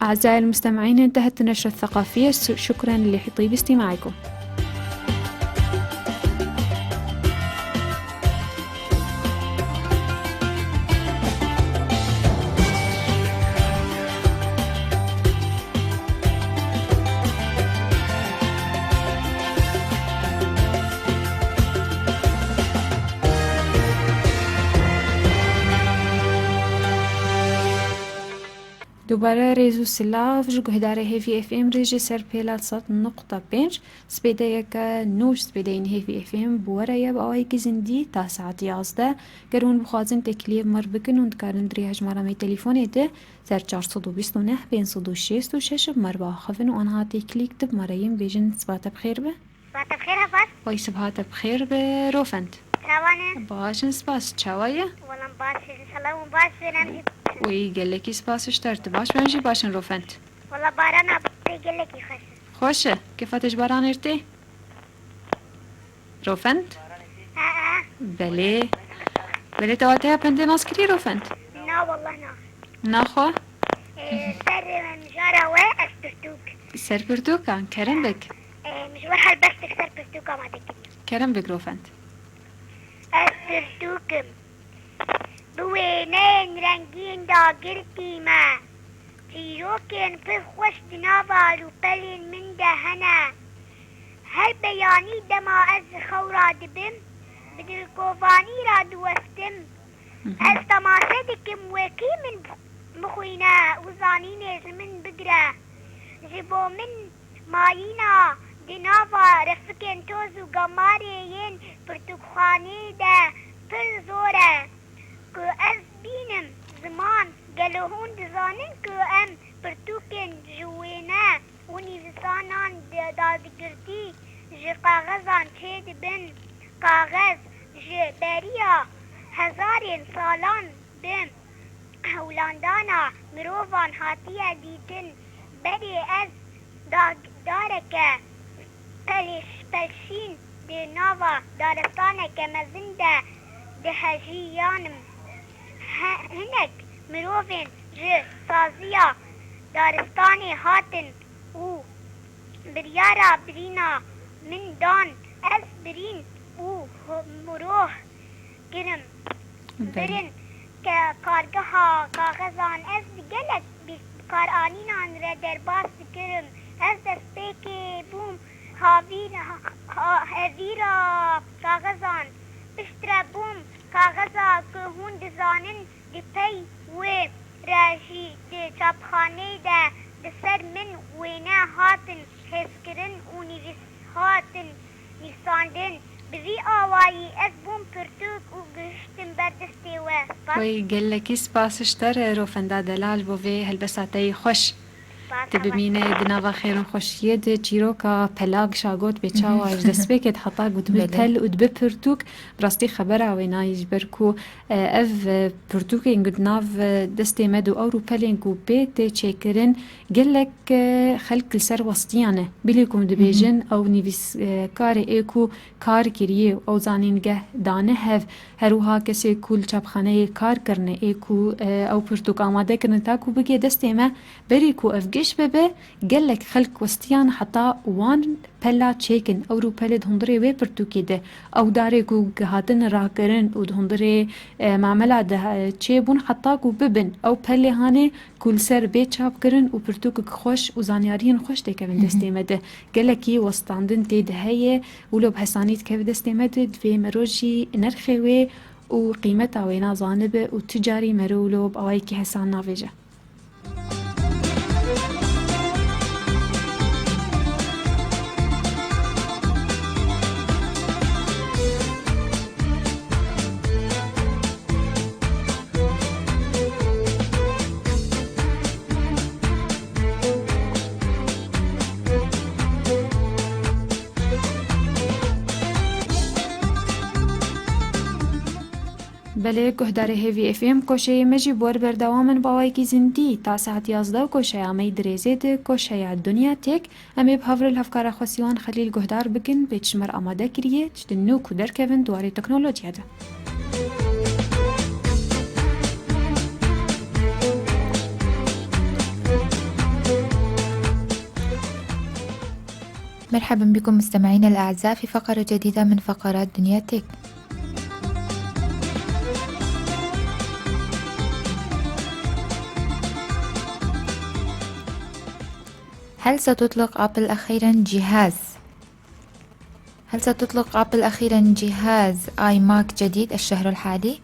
أعزائي المستمعين، انتهت النشرة الثقافية. س-، شكرا لطيب استماعكم. Dubare rêz û silav ji guhdarê Hêvî F M re ji ser pêla sed nokta pênc. Spêde yeke nû ji spêdeyên Hêvî F M bi we re ye bi awayekî zindî ta saet yazdeh. Ger hûn bixwazin têkiliyê bi me re bikin, hûn dikarin di rêya hejmara me yê telefonê de ser çar sed û bîst û neh pênc sed û şêst û şeş bi me re biaxivin û anha têkilî kir bi me re yên bêjin. Siba te bi xêr be. Siba te bi xêr, Hafaz. Wey, siba te bi xêr be, Rofend. Çawa ne? Baş in, spas. Çawa ye? Wala baş in, înşallah hûn baş bin, em jî baş in. Wey, gelekî spas ji te re. Tu baş be, em jî baş in, Rofend. Wala barana tê gelekî xweş e. Xweş e. Kêfa te ji baranê re tê? Rofend? Ha, ha. Belê. Belê, te wateya pendê nas kirî, Rofend? Na, wallah na. Naxwe? Ee, ser, e, mijara we ez pirtûk. Ser pirtûkan, kerem bik. Ee, ji we helbestek ser pirtûk amade kirî. Kerem bik, Rofend. Ez pirtûk im. Bi wêneyên rengîn dagirtî me. Çîrokên pir xweş di nava rûpelên min de hene. Her beyanî dema ez ji xew radibim, bi dilkovanî radiwestim. Mhm. Ez temaşe dikim wekî min bixwîne û zanînê ji min bigire. Ji bo min mayîna di nava refikên toz û gemarê yên pirtûkxaneyê de pir zor e. Ku ez bînim ziman, gelo hûn dizanin ku em pirtûkên ji wêne û nivîsanan di dadigirtî ji kaxezan çêdibin? Kaxez ji beriya hezarên salan bi hewlandana mirovan hatiye dîtin. Berê ez dag-, dareke pelêş-, pelşîn di nava daristaneke mezin de dihejiyanim. He-, hinek mirovên ji saziya daristanê hatin û biryara birîna min dan. Ez birîn û ho-, mirov kirim. Belê. Birin ke kargeha kaxezan ez gelek bi-, bikaranînan re derbas dikirim. Ez destpêkê bûm havîr-, ha-, ha-, hevîra kaxezan. Piştre bûm kaxeza ku hûn dizanin di pey wê re jî di çapxaneyê de bi ser min wêne hatin hêzkirin û nivîs hatin nivîsandin. Bi vî awayî ez bûm pirtûk û gihiştim ber destê we. Spas. Wey, gelekî spas ji te re, Rofenda Delal, bo vê helbesta te yê xweş. Spas. Tu bimîne di nava xêr û xweşiyê de. Çîroka Pelag Şagot bê çawa ji destpêkê de heta ku dibe Belê. pel û dibe pirtûk, bi rastî xebera wê nayê, ji ber ku, e, ev, e, pirtûkên ku di nav, e, destê me de û ew rûpelên ku pê tê çêkirin, gelek, e, xelk li ser westiyane. Bilî ku em dibêjin, ew nivîskarê ê ku kar kiriye, ew zanîngeh dane hev, her wiha kesê ku li çapxaneyê kar kirine, ê ku, e, ew pirtûk amade kirine, ta ku bigê destê me, berî ku ev giş bibe, gelek xelk westiyan heta wan pela çêkin, ew rûpelê di hundirê wê pirtûkê de, ew darê ku hatin rakirin û di hundirê, e, mamela de, e, çêbûn, heta ku bibin ew pelê hanê ku li ser bê çapkirin û pirtûkek xweş û zanyariyên xweş têkevin destê me de. Gelekî westandin tê de heye, wilo bi hesanî dikeve destê me de, divê mero jî nirxê wê û qîmeta wê na zanibe û tu carî mero wilo bi awayekî hesan navêje. Belê, guhdarê Hêvî F M, koşeyê me jî bi we re berdewam in, bi awayekî zindî ta saet yazdeh û koşeya me yî dirêzê di koşeya Dinya Têk. Em ê bi hev re li hevkara xwe Sîwan Xelîl guhdar bikin, pêşî me re amade kiriye tiştên nû ku derkevin di warê teknolojiya de. مرحبا بكم مستمعينا الأعزاء في فقرة جديدة من فقرات دنيا تك. هل ستطلق أبل أخيرا جهاز هل ستطلق أبل أخيرا جهاز آي ماك جديد الشهر الحالي؟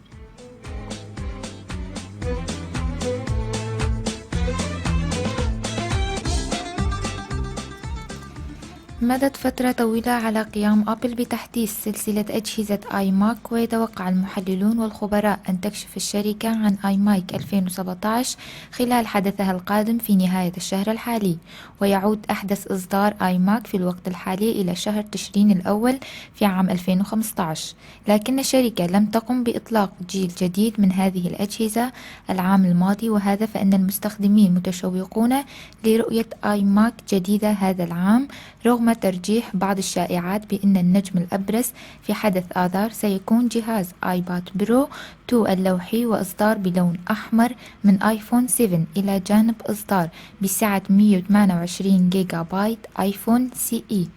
مضت فترة طويلة على قيام أبل بتحديث سلسلة أجهزة آي ماك، ويتوقع المحللون والخبراء أن تكشف الشركة عن آي ماك ألفين وسبعتاش خلال حدثها القادم في نهاية الشهر الحالي. ويعود أحدث إصدار آي ماك في الوقت الحالي إلى شهر تشرين الأول في عام ألفين وخمستاش، لكن الشركة لم تقم بإطلاق جيل جديد من هذه الأجهزة العام الماضي، وهذا فإن المستخدمين متشوقون لرؤية آي ماك جديدة هذا العام، رغم ترجيح بعض الشائعات بأن النجم الأبرز في حدث آذار سيكون جهاز آيباد برو تو اللوحي وإصدار بلون أحمر من آيفون سفن، إلى جانب إصدار بسعة مية وثمانية وعشرين جيجا بايت آيفون سي إي.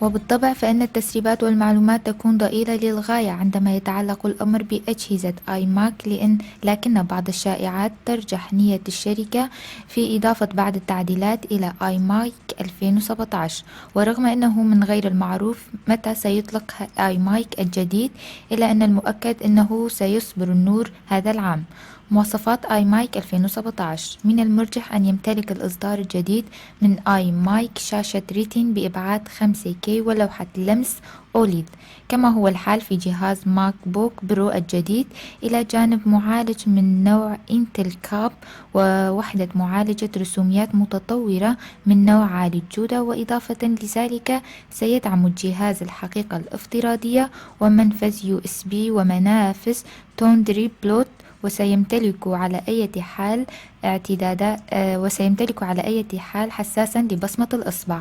وبالطبع فإن التسريبات والمعلومات تكون ضئيلة للغاية عندما يتعلق الأمر بأجهزة آي ماك، لأن، لكن بعض الشائعات ترجح نية الشركة في إضافة بعض التعديلات إلى آي ماك ألفين وسبعتاش، ورغم أنه من غير المعروف متى سيطلق آي ماك الجديد، إلا أن المؤكد أنه سيصبر النور هذا العام. مواصفات آي ماك ألفين وسبعتاش: من المرجح أن يمتلك الإصدار الجديد من آي ماك شاشة ريتين بإبعاد خمسة كي ولوحة لمس أوليد، كما هو الحال في جهاز ماك بوك برو الجديد، إلى جانب معالج من نوع إنتل كاب ووحدة معالجة رسوميات متطورة من نوع عالي الجودة. وإضافة لذلك، سيدعم الجهاز الحقيقة الافتراضية ومنفذ يو إس بي ومنافذ توندري بلوت، وسيمتلك على أي حال اعتدادا-، آه، وسيمتلك على أي حال حساسا لبصمة الإصبع.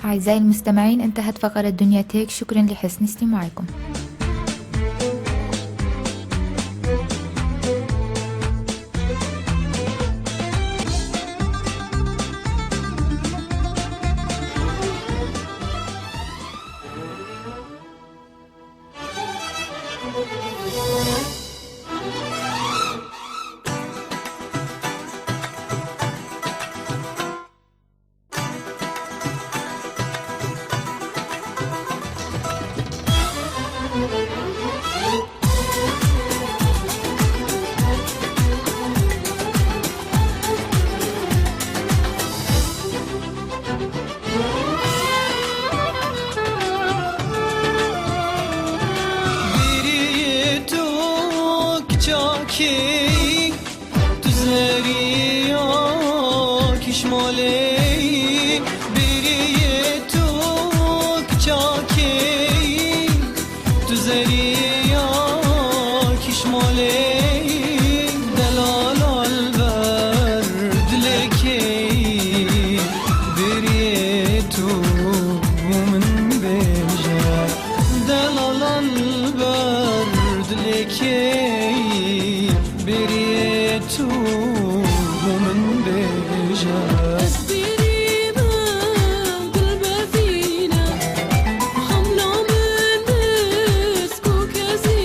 أعزائي المستمعين، انتهت فقرة دنيا تيك. شكرا لحسن استماعكم. Bêrê tu kiçakê, tu zerîya kişmalê. Bêrê tu kiçakê, tu zerîya kişmalê. Delala li ber dilekê, bêrê tu min bêje. Delala li ber dilekê, bêrê tu min bêje. Ez bêrî me û dilbezî ne, xemla min bisk û kezî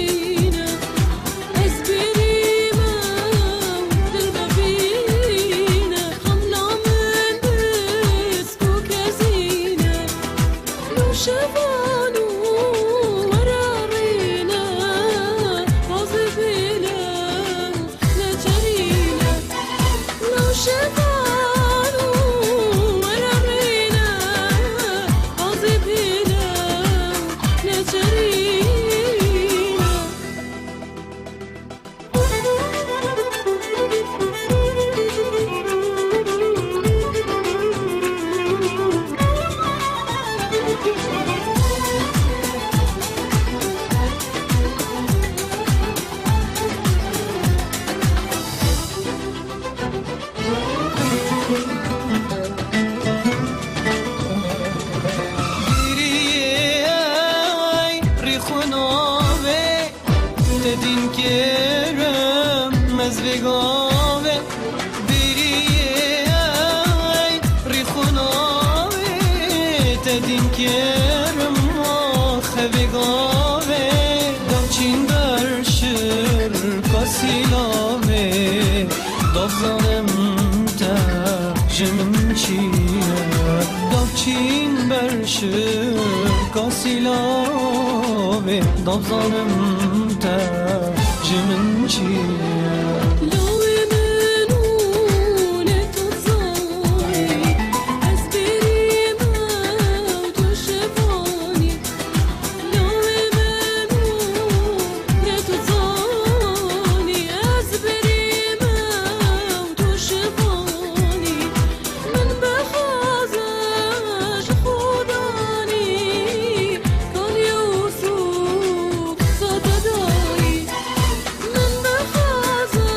ne. Ez bêrî me û dilbezî ne, xemla min bisk û kezî ne. Nûşevan û werarîne, bazê bêle neçerîne. Din kêrim ez vê gavê bêriyê ey rîxûnavê te din kêrim axe vê gavê davçîn ber şirka sîlavê davzanim te ji min çi ye davçîn ber şirka sîlavê davzanim te ji min çi ye. Lawê min û ne tu zanî, ez bêrî me û tu şivanî. Lawê min û ne tu zanî, ez bêrî me û tu şivanî. Min bixwaze ji Xudanî, kan yew sûk sade dayî. Min bixwaze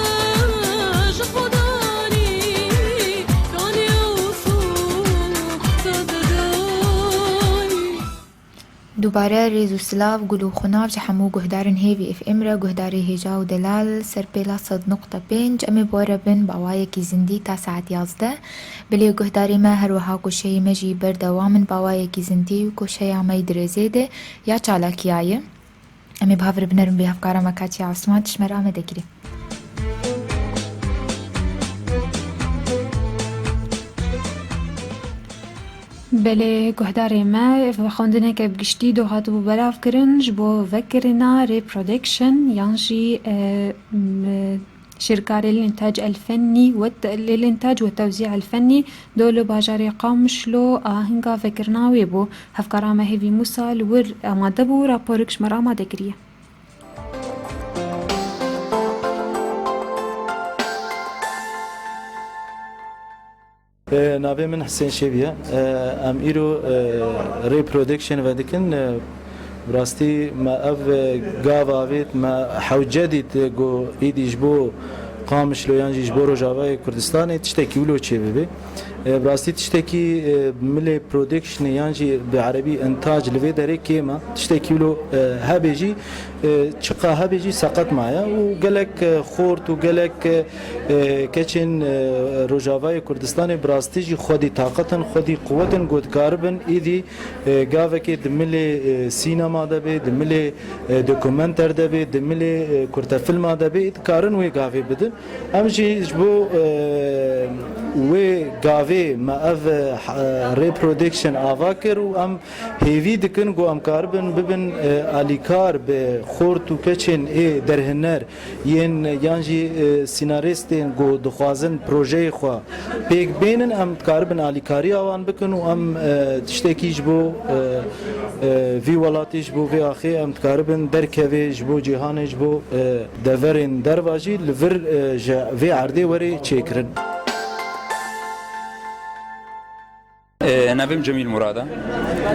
ji Xudanî, kan yew sûk sade dayî. Dubare rêz û silav, gul û xunav ji hemû guhdarên Hêvî F M re, guhdarê hêja û delal, serpêla sed nokta pênc. Em ê bi we re bin bi awayekî zindî ta saet yazdeh. Bilê guhdarê me her wiha koşeyê me jî berdewam in bi awayekî zindî û koşeya me yî di rêzê de ya çalakiyayê. Em ê bi hev re binerin vê hevkara me Katya Osman, tişt me re amade kirî. Belê guhdarê me, xwendineke bi giştî do hatibû belavkirin ji bo vekirina Reproduction yan jî, e, m-, Şirka Lêlintac El Fennî wet-, Lêlintac we Tewzî El Fennî do li bajarê Qamişlo ahinga vekirina wê bû. Hevkara me Hêvî Mûsa li wir amade bû, raporik ji me re amade kiriye. E, navê min Hisên Şevî ye. E, em îro, e, Reproduction vedikin. E, bi rastî me ev, e, gav avêt, me hewce dît, e, ku êdî ji bo Qamişlo yan jî ji bo Rojavayê Kurdistanê tiştekî wilo çêbibe. E, bi rastî tiştekî, e, milê productionê yan jî bi erebî intac li vê derê kêm e. Tiştekî wilo, e, hebe jî, e, çiqa hebe jî seqet maye û gelek, e, xort û gelek, e, e, keçên, e, Rojavayê Kurdistanê bi rastî jî xwedî taqet in, xwedî quwet in, ku dikaribin êdî, e, gavekê di milê, e, sînema de bê, di milê, e, dokumenter de bê, di milê, e, kurtefilma de bê, dikarin wê gavê bidin. Em jî ji bo, e, wê gavê me ev, e, h-, e, Reproduction ava kir û em hêvî dikin ku em karibin bibin, e, alîkar bi xort û keçên ê derhiner yên yan jî, e, sînarîstên ku dixwazin projeyê xwe pêk bênin, em dikaribin alîkariya wan bikin û em, e, tiştekî ji bo, e, e, vî welatî, ji bo vê axê em dikaribin derkevê ji bo cîhanê, ji bo, e, deverên derva jî li vir, e, ji vê erdê were çêkirin. E, navê min Cemîl Murad e.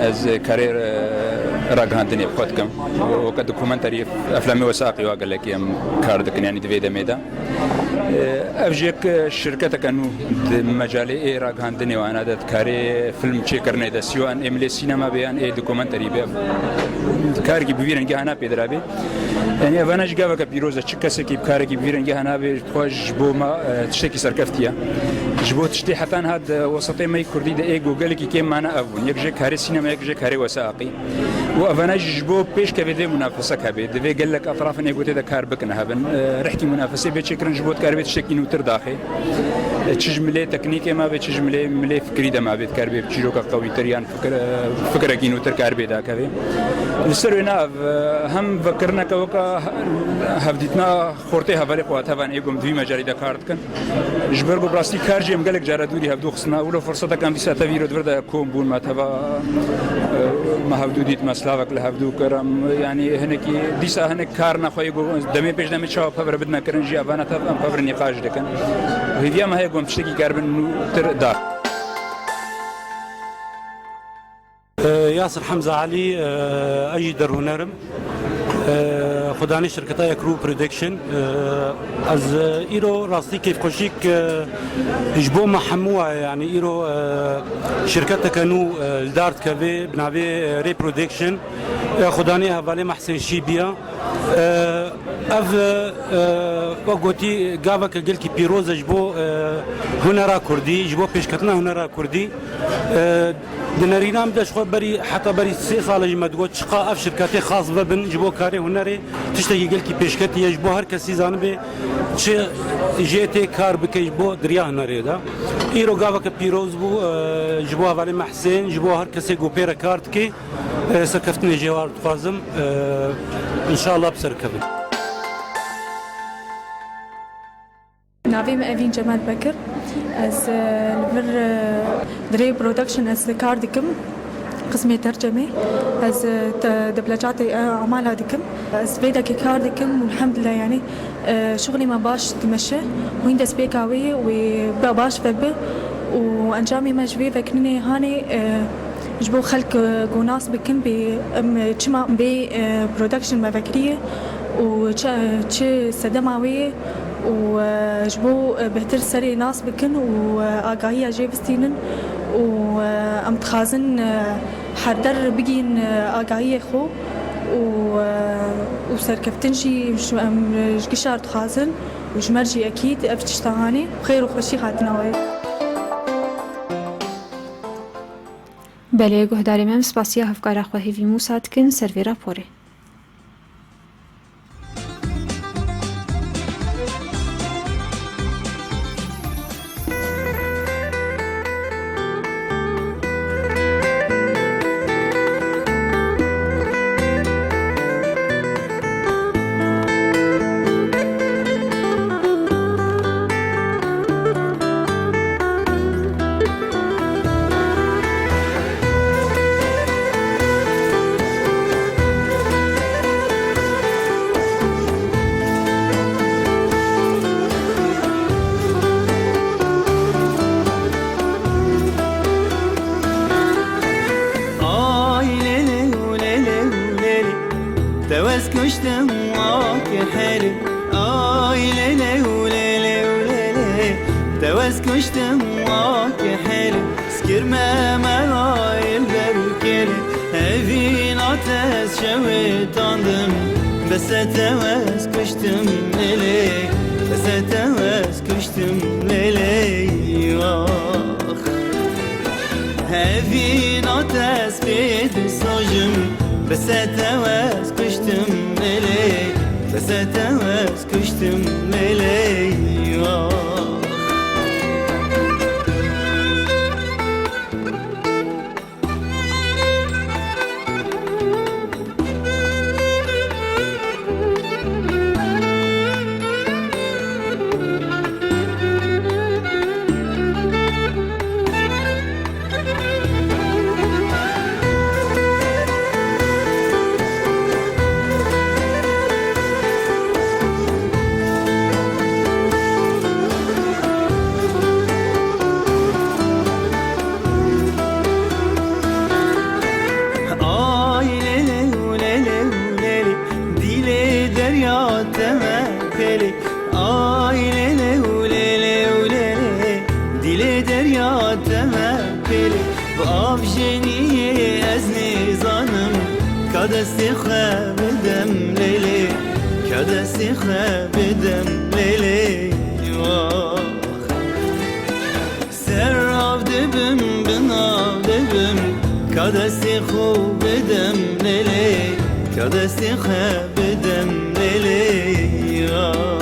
Ez karê, e, ragihandinê bi xwe dikim. Weke dokumenterî, eflemê wesaqî wa gelekî em kar dikin, yanî di vê demê de. E, ev jî yek, e, şirketeke nû di mecalê ê ragihandinê wana de dikarê film çêkirinê de, siyo an ê milê sînema bê yan ê dokumenterî bê. Karekî bi vî rengî hana pê dirabê. Yanî evana jî gaveke pîroz e. Çi kesekî bi karekî bi vî rengî hana bê, xwe ji bo me, e, tiştekî serkeftî ye. Ji bo tiştê heta niha di wesatê me yê kurdî de ê ku gelekî kêm mane ev bûn. Yek jê karê sînema, yek jê karê wesaqî. Û evana jî ji bo pêşkevê divê munafesek hebe. Divê gelek etrafên ê ku tê de kar bikin hebin. E, rihkî munafesê bê çêkirin ji bo dikaribê tiştekî nûtir daxê. E, çi ji milê teknîkê me bê, çi ji milê, milê fikrî de me bê, dikaribê çîroka qewîtir yan fikir, e, fikrekî nûtir karibê dakevê. Li ser wê nav, e, hem vekirineke weke hevdîtina xortê hevalê xwe hat hevan ê ku em di vî mecalî de kar dikin. Ji ber ku bi rastî kar jî em gelek cara dûrî hevdû xistina. Wilo firsetek em dîsa tevî îro di vir de kom bûn, me teva, e, me hevdû dît, me silavek li hevdû kir. Em, yanî hinekî, dîsa hinek karina xwe yê ku demê pêş demê çawa pevre bidine kirin jî evana tev em pevre nîqaş dikin. Hêviya me heye ku em tiştekî karibin nûtir da. E, Yasir Hemza Elî, e, ez jî derhûner im. E, Xwedanê şirketa Yekru Production. Ee, ez, e, îro rastî kêfxweşîk, e, ji bo me hemû waye, yanî îro, e, şirketeke nû, e, li dar dikeve bi navê, e, Ray Production. E, Xwedanê hevalê me Hesên Şîbiya. E, ev, e, e, wek gotî, gaveke gelkî pîroz e ji bo, e, hunera kurdî, ji bo pêşketina hunera kurdî. E, Di nerîna min de ji xwe berî, heta berî sê sal e jî me digot, çiqa ev şirketê xas vebin ji bo karê hunerê, tiştekî gelkî pêşketî ye ji bo her kesî zanibe çi jê tê kar bike ji bo diriya hunerê de. Îro gaveke pîroz bû, e, ji bo hevalê me Hesên, ji bo her kesê ku pê re kar dike, e, serkeftinê jê war dixwazim, e, înşallah bi ser kevin. Navê min Evîn Cemal Bekir. Ez, e, li vir, e, Dirê Production ez kar dikim. Qismê tercemê. Ez, e, te-, deblecatê, e, amala dikim. Ez vê dekê kar dikim û elhamdulillah, yanî, e, şixulê me baş dimeşe. Wî destpêka wê yê, wê bira baş vebe û encamê me ji vê vekirinê hanê, e, Ji bo xelk, e, ku nas bikin bê, em, çima bê, e, production me vekiriye û çi, çi sedema wê ye û, e, ji bo, e, bêhtir serê nas bikin û, e, agahiya jê bistînin û, e, em dixwazin, e, her der bigihîn, e, agahiyê xwe û, e, û serkeftin jî ji, em ji gişa dixwazin û ji me jî ekîd ev tişta hanê xêr û xweşî hatina wê. Belê, guhdarê me, em spasiya hevkara xwe Hêvî Mûsa dikin ser vê raporê. Ay lele u lele u lele, te wez kuştim wa ki hele. Ay lele u lele u lele, te wez kuştim wa ki hele. Skir me me ayil berkele, evîna te ez şewê tandim. Bese te wez kuştim lele, bese te wez kuştim lele, ah. Evîna te ez pê disojim, bese te wez kuştim lele, bese te wez kuştim lele, ah. Ay lele u lele u lele, dîlê derya te me pêlê. Ay lele u lele u lele, dîlê derya te me pêlê. Bi avjeniyê ez nêzanim, ka destê xwe bidem lêlê, ka destê xwe bidem lêlê. Wah. Ser av dibim, bin av dibim, ka destê xwe bidem lêlê, ka destê xwe bidem lêlê, ah.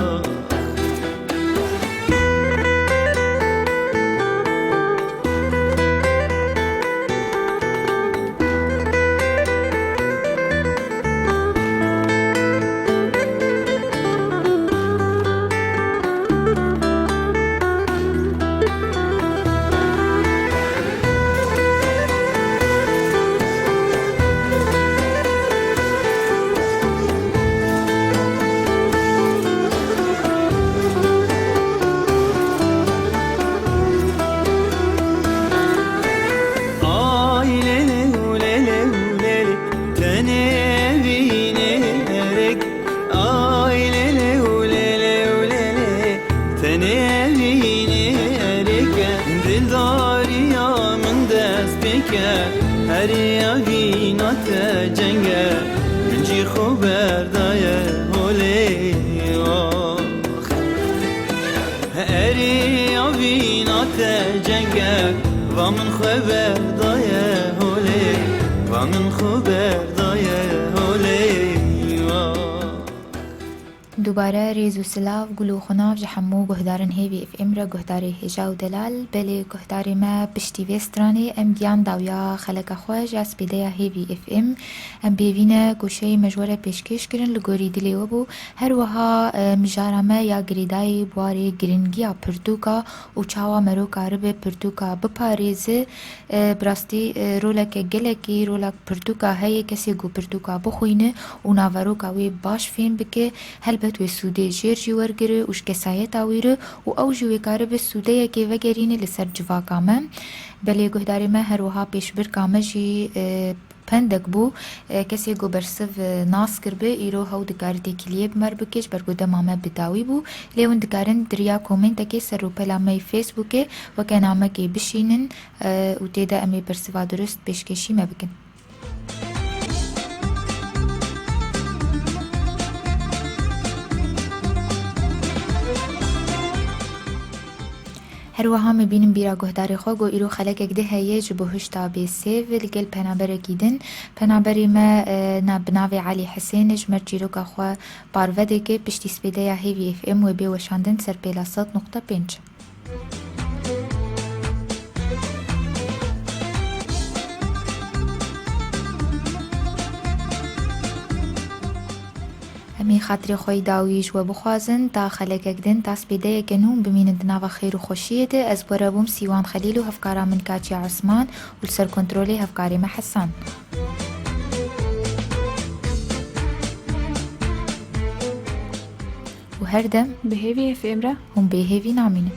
Te cenge, min jî xwe berdaye holê, ax. Erê ya vîna te cenge, va min xwe berdaye holê, va min xwe berdaye holê, ax. Dubare rêz û silav, gul û xunav ji hemû guhdarên Hêvî F M re, guhdarê hêja û delal. Belê guhdarê me, piştî vê stranê em giyan dawiya xeleka xwe ji spêdeya Hêvî F M. Em bêvî ne goşeyê me ji we re pêşkêş kirin, li gorî dilê we bû. Her wiha, e, mijara me ya girêdayî bi warê giringiya pirtûka û çawa mero karibe pirtûka biparêze. E, bi rastî, e, roleke gelekî, rolek pirtûka heye, kesê ku pirtûka bixwîne û naveroka wê baş fêm bike, helbet wê sûdê jêr jî wergire û ji kesayeta wî re û ew jî wê karibe sûdeyekê vegerîne li ser civaka me. Belê guhdarê me, her wiha pêşbirka me jî, e, pendek bû, e, kesê ku bersiv, e, nas kiribe, îro hew dikare têkiliyê bi me re bike, ji ber ku dema me bi dawî bû. Lê hûn dikarin di riya komentekê ser rûpela me yê Facebookê weke namekê bişînin, e, û tê de em ê bersiva dirust pêşkêşî me bikin. Her wiha me bînin bîra guhdarê xwe ku îro xelekek di heye ji bo hişta bê sêv li gel penaberekî din. Penaberê me, e, na, bi navê Elî Hisênê ji me re çîroka xwe parve dike, piştî spêdeya Hêvî F M wê bê weşandin ser pêla sed nokta pênc. Em ê xatirê xwe yî dawî ji we bixwazin, ta xelekek din, ta spêdeyeke nû bimînin di nava xêr û xweşiyê de. Ez bi we re bûm Sîwan Xelîl û hevkara min Kaçya Osman û li ser kontrolê hevkarê me Hesan. Û her dem bi Hêvî F M re hûn bê hêvî namînin.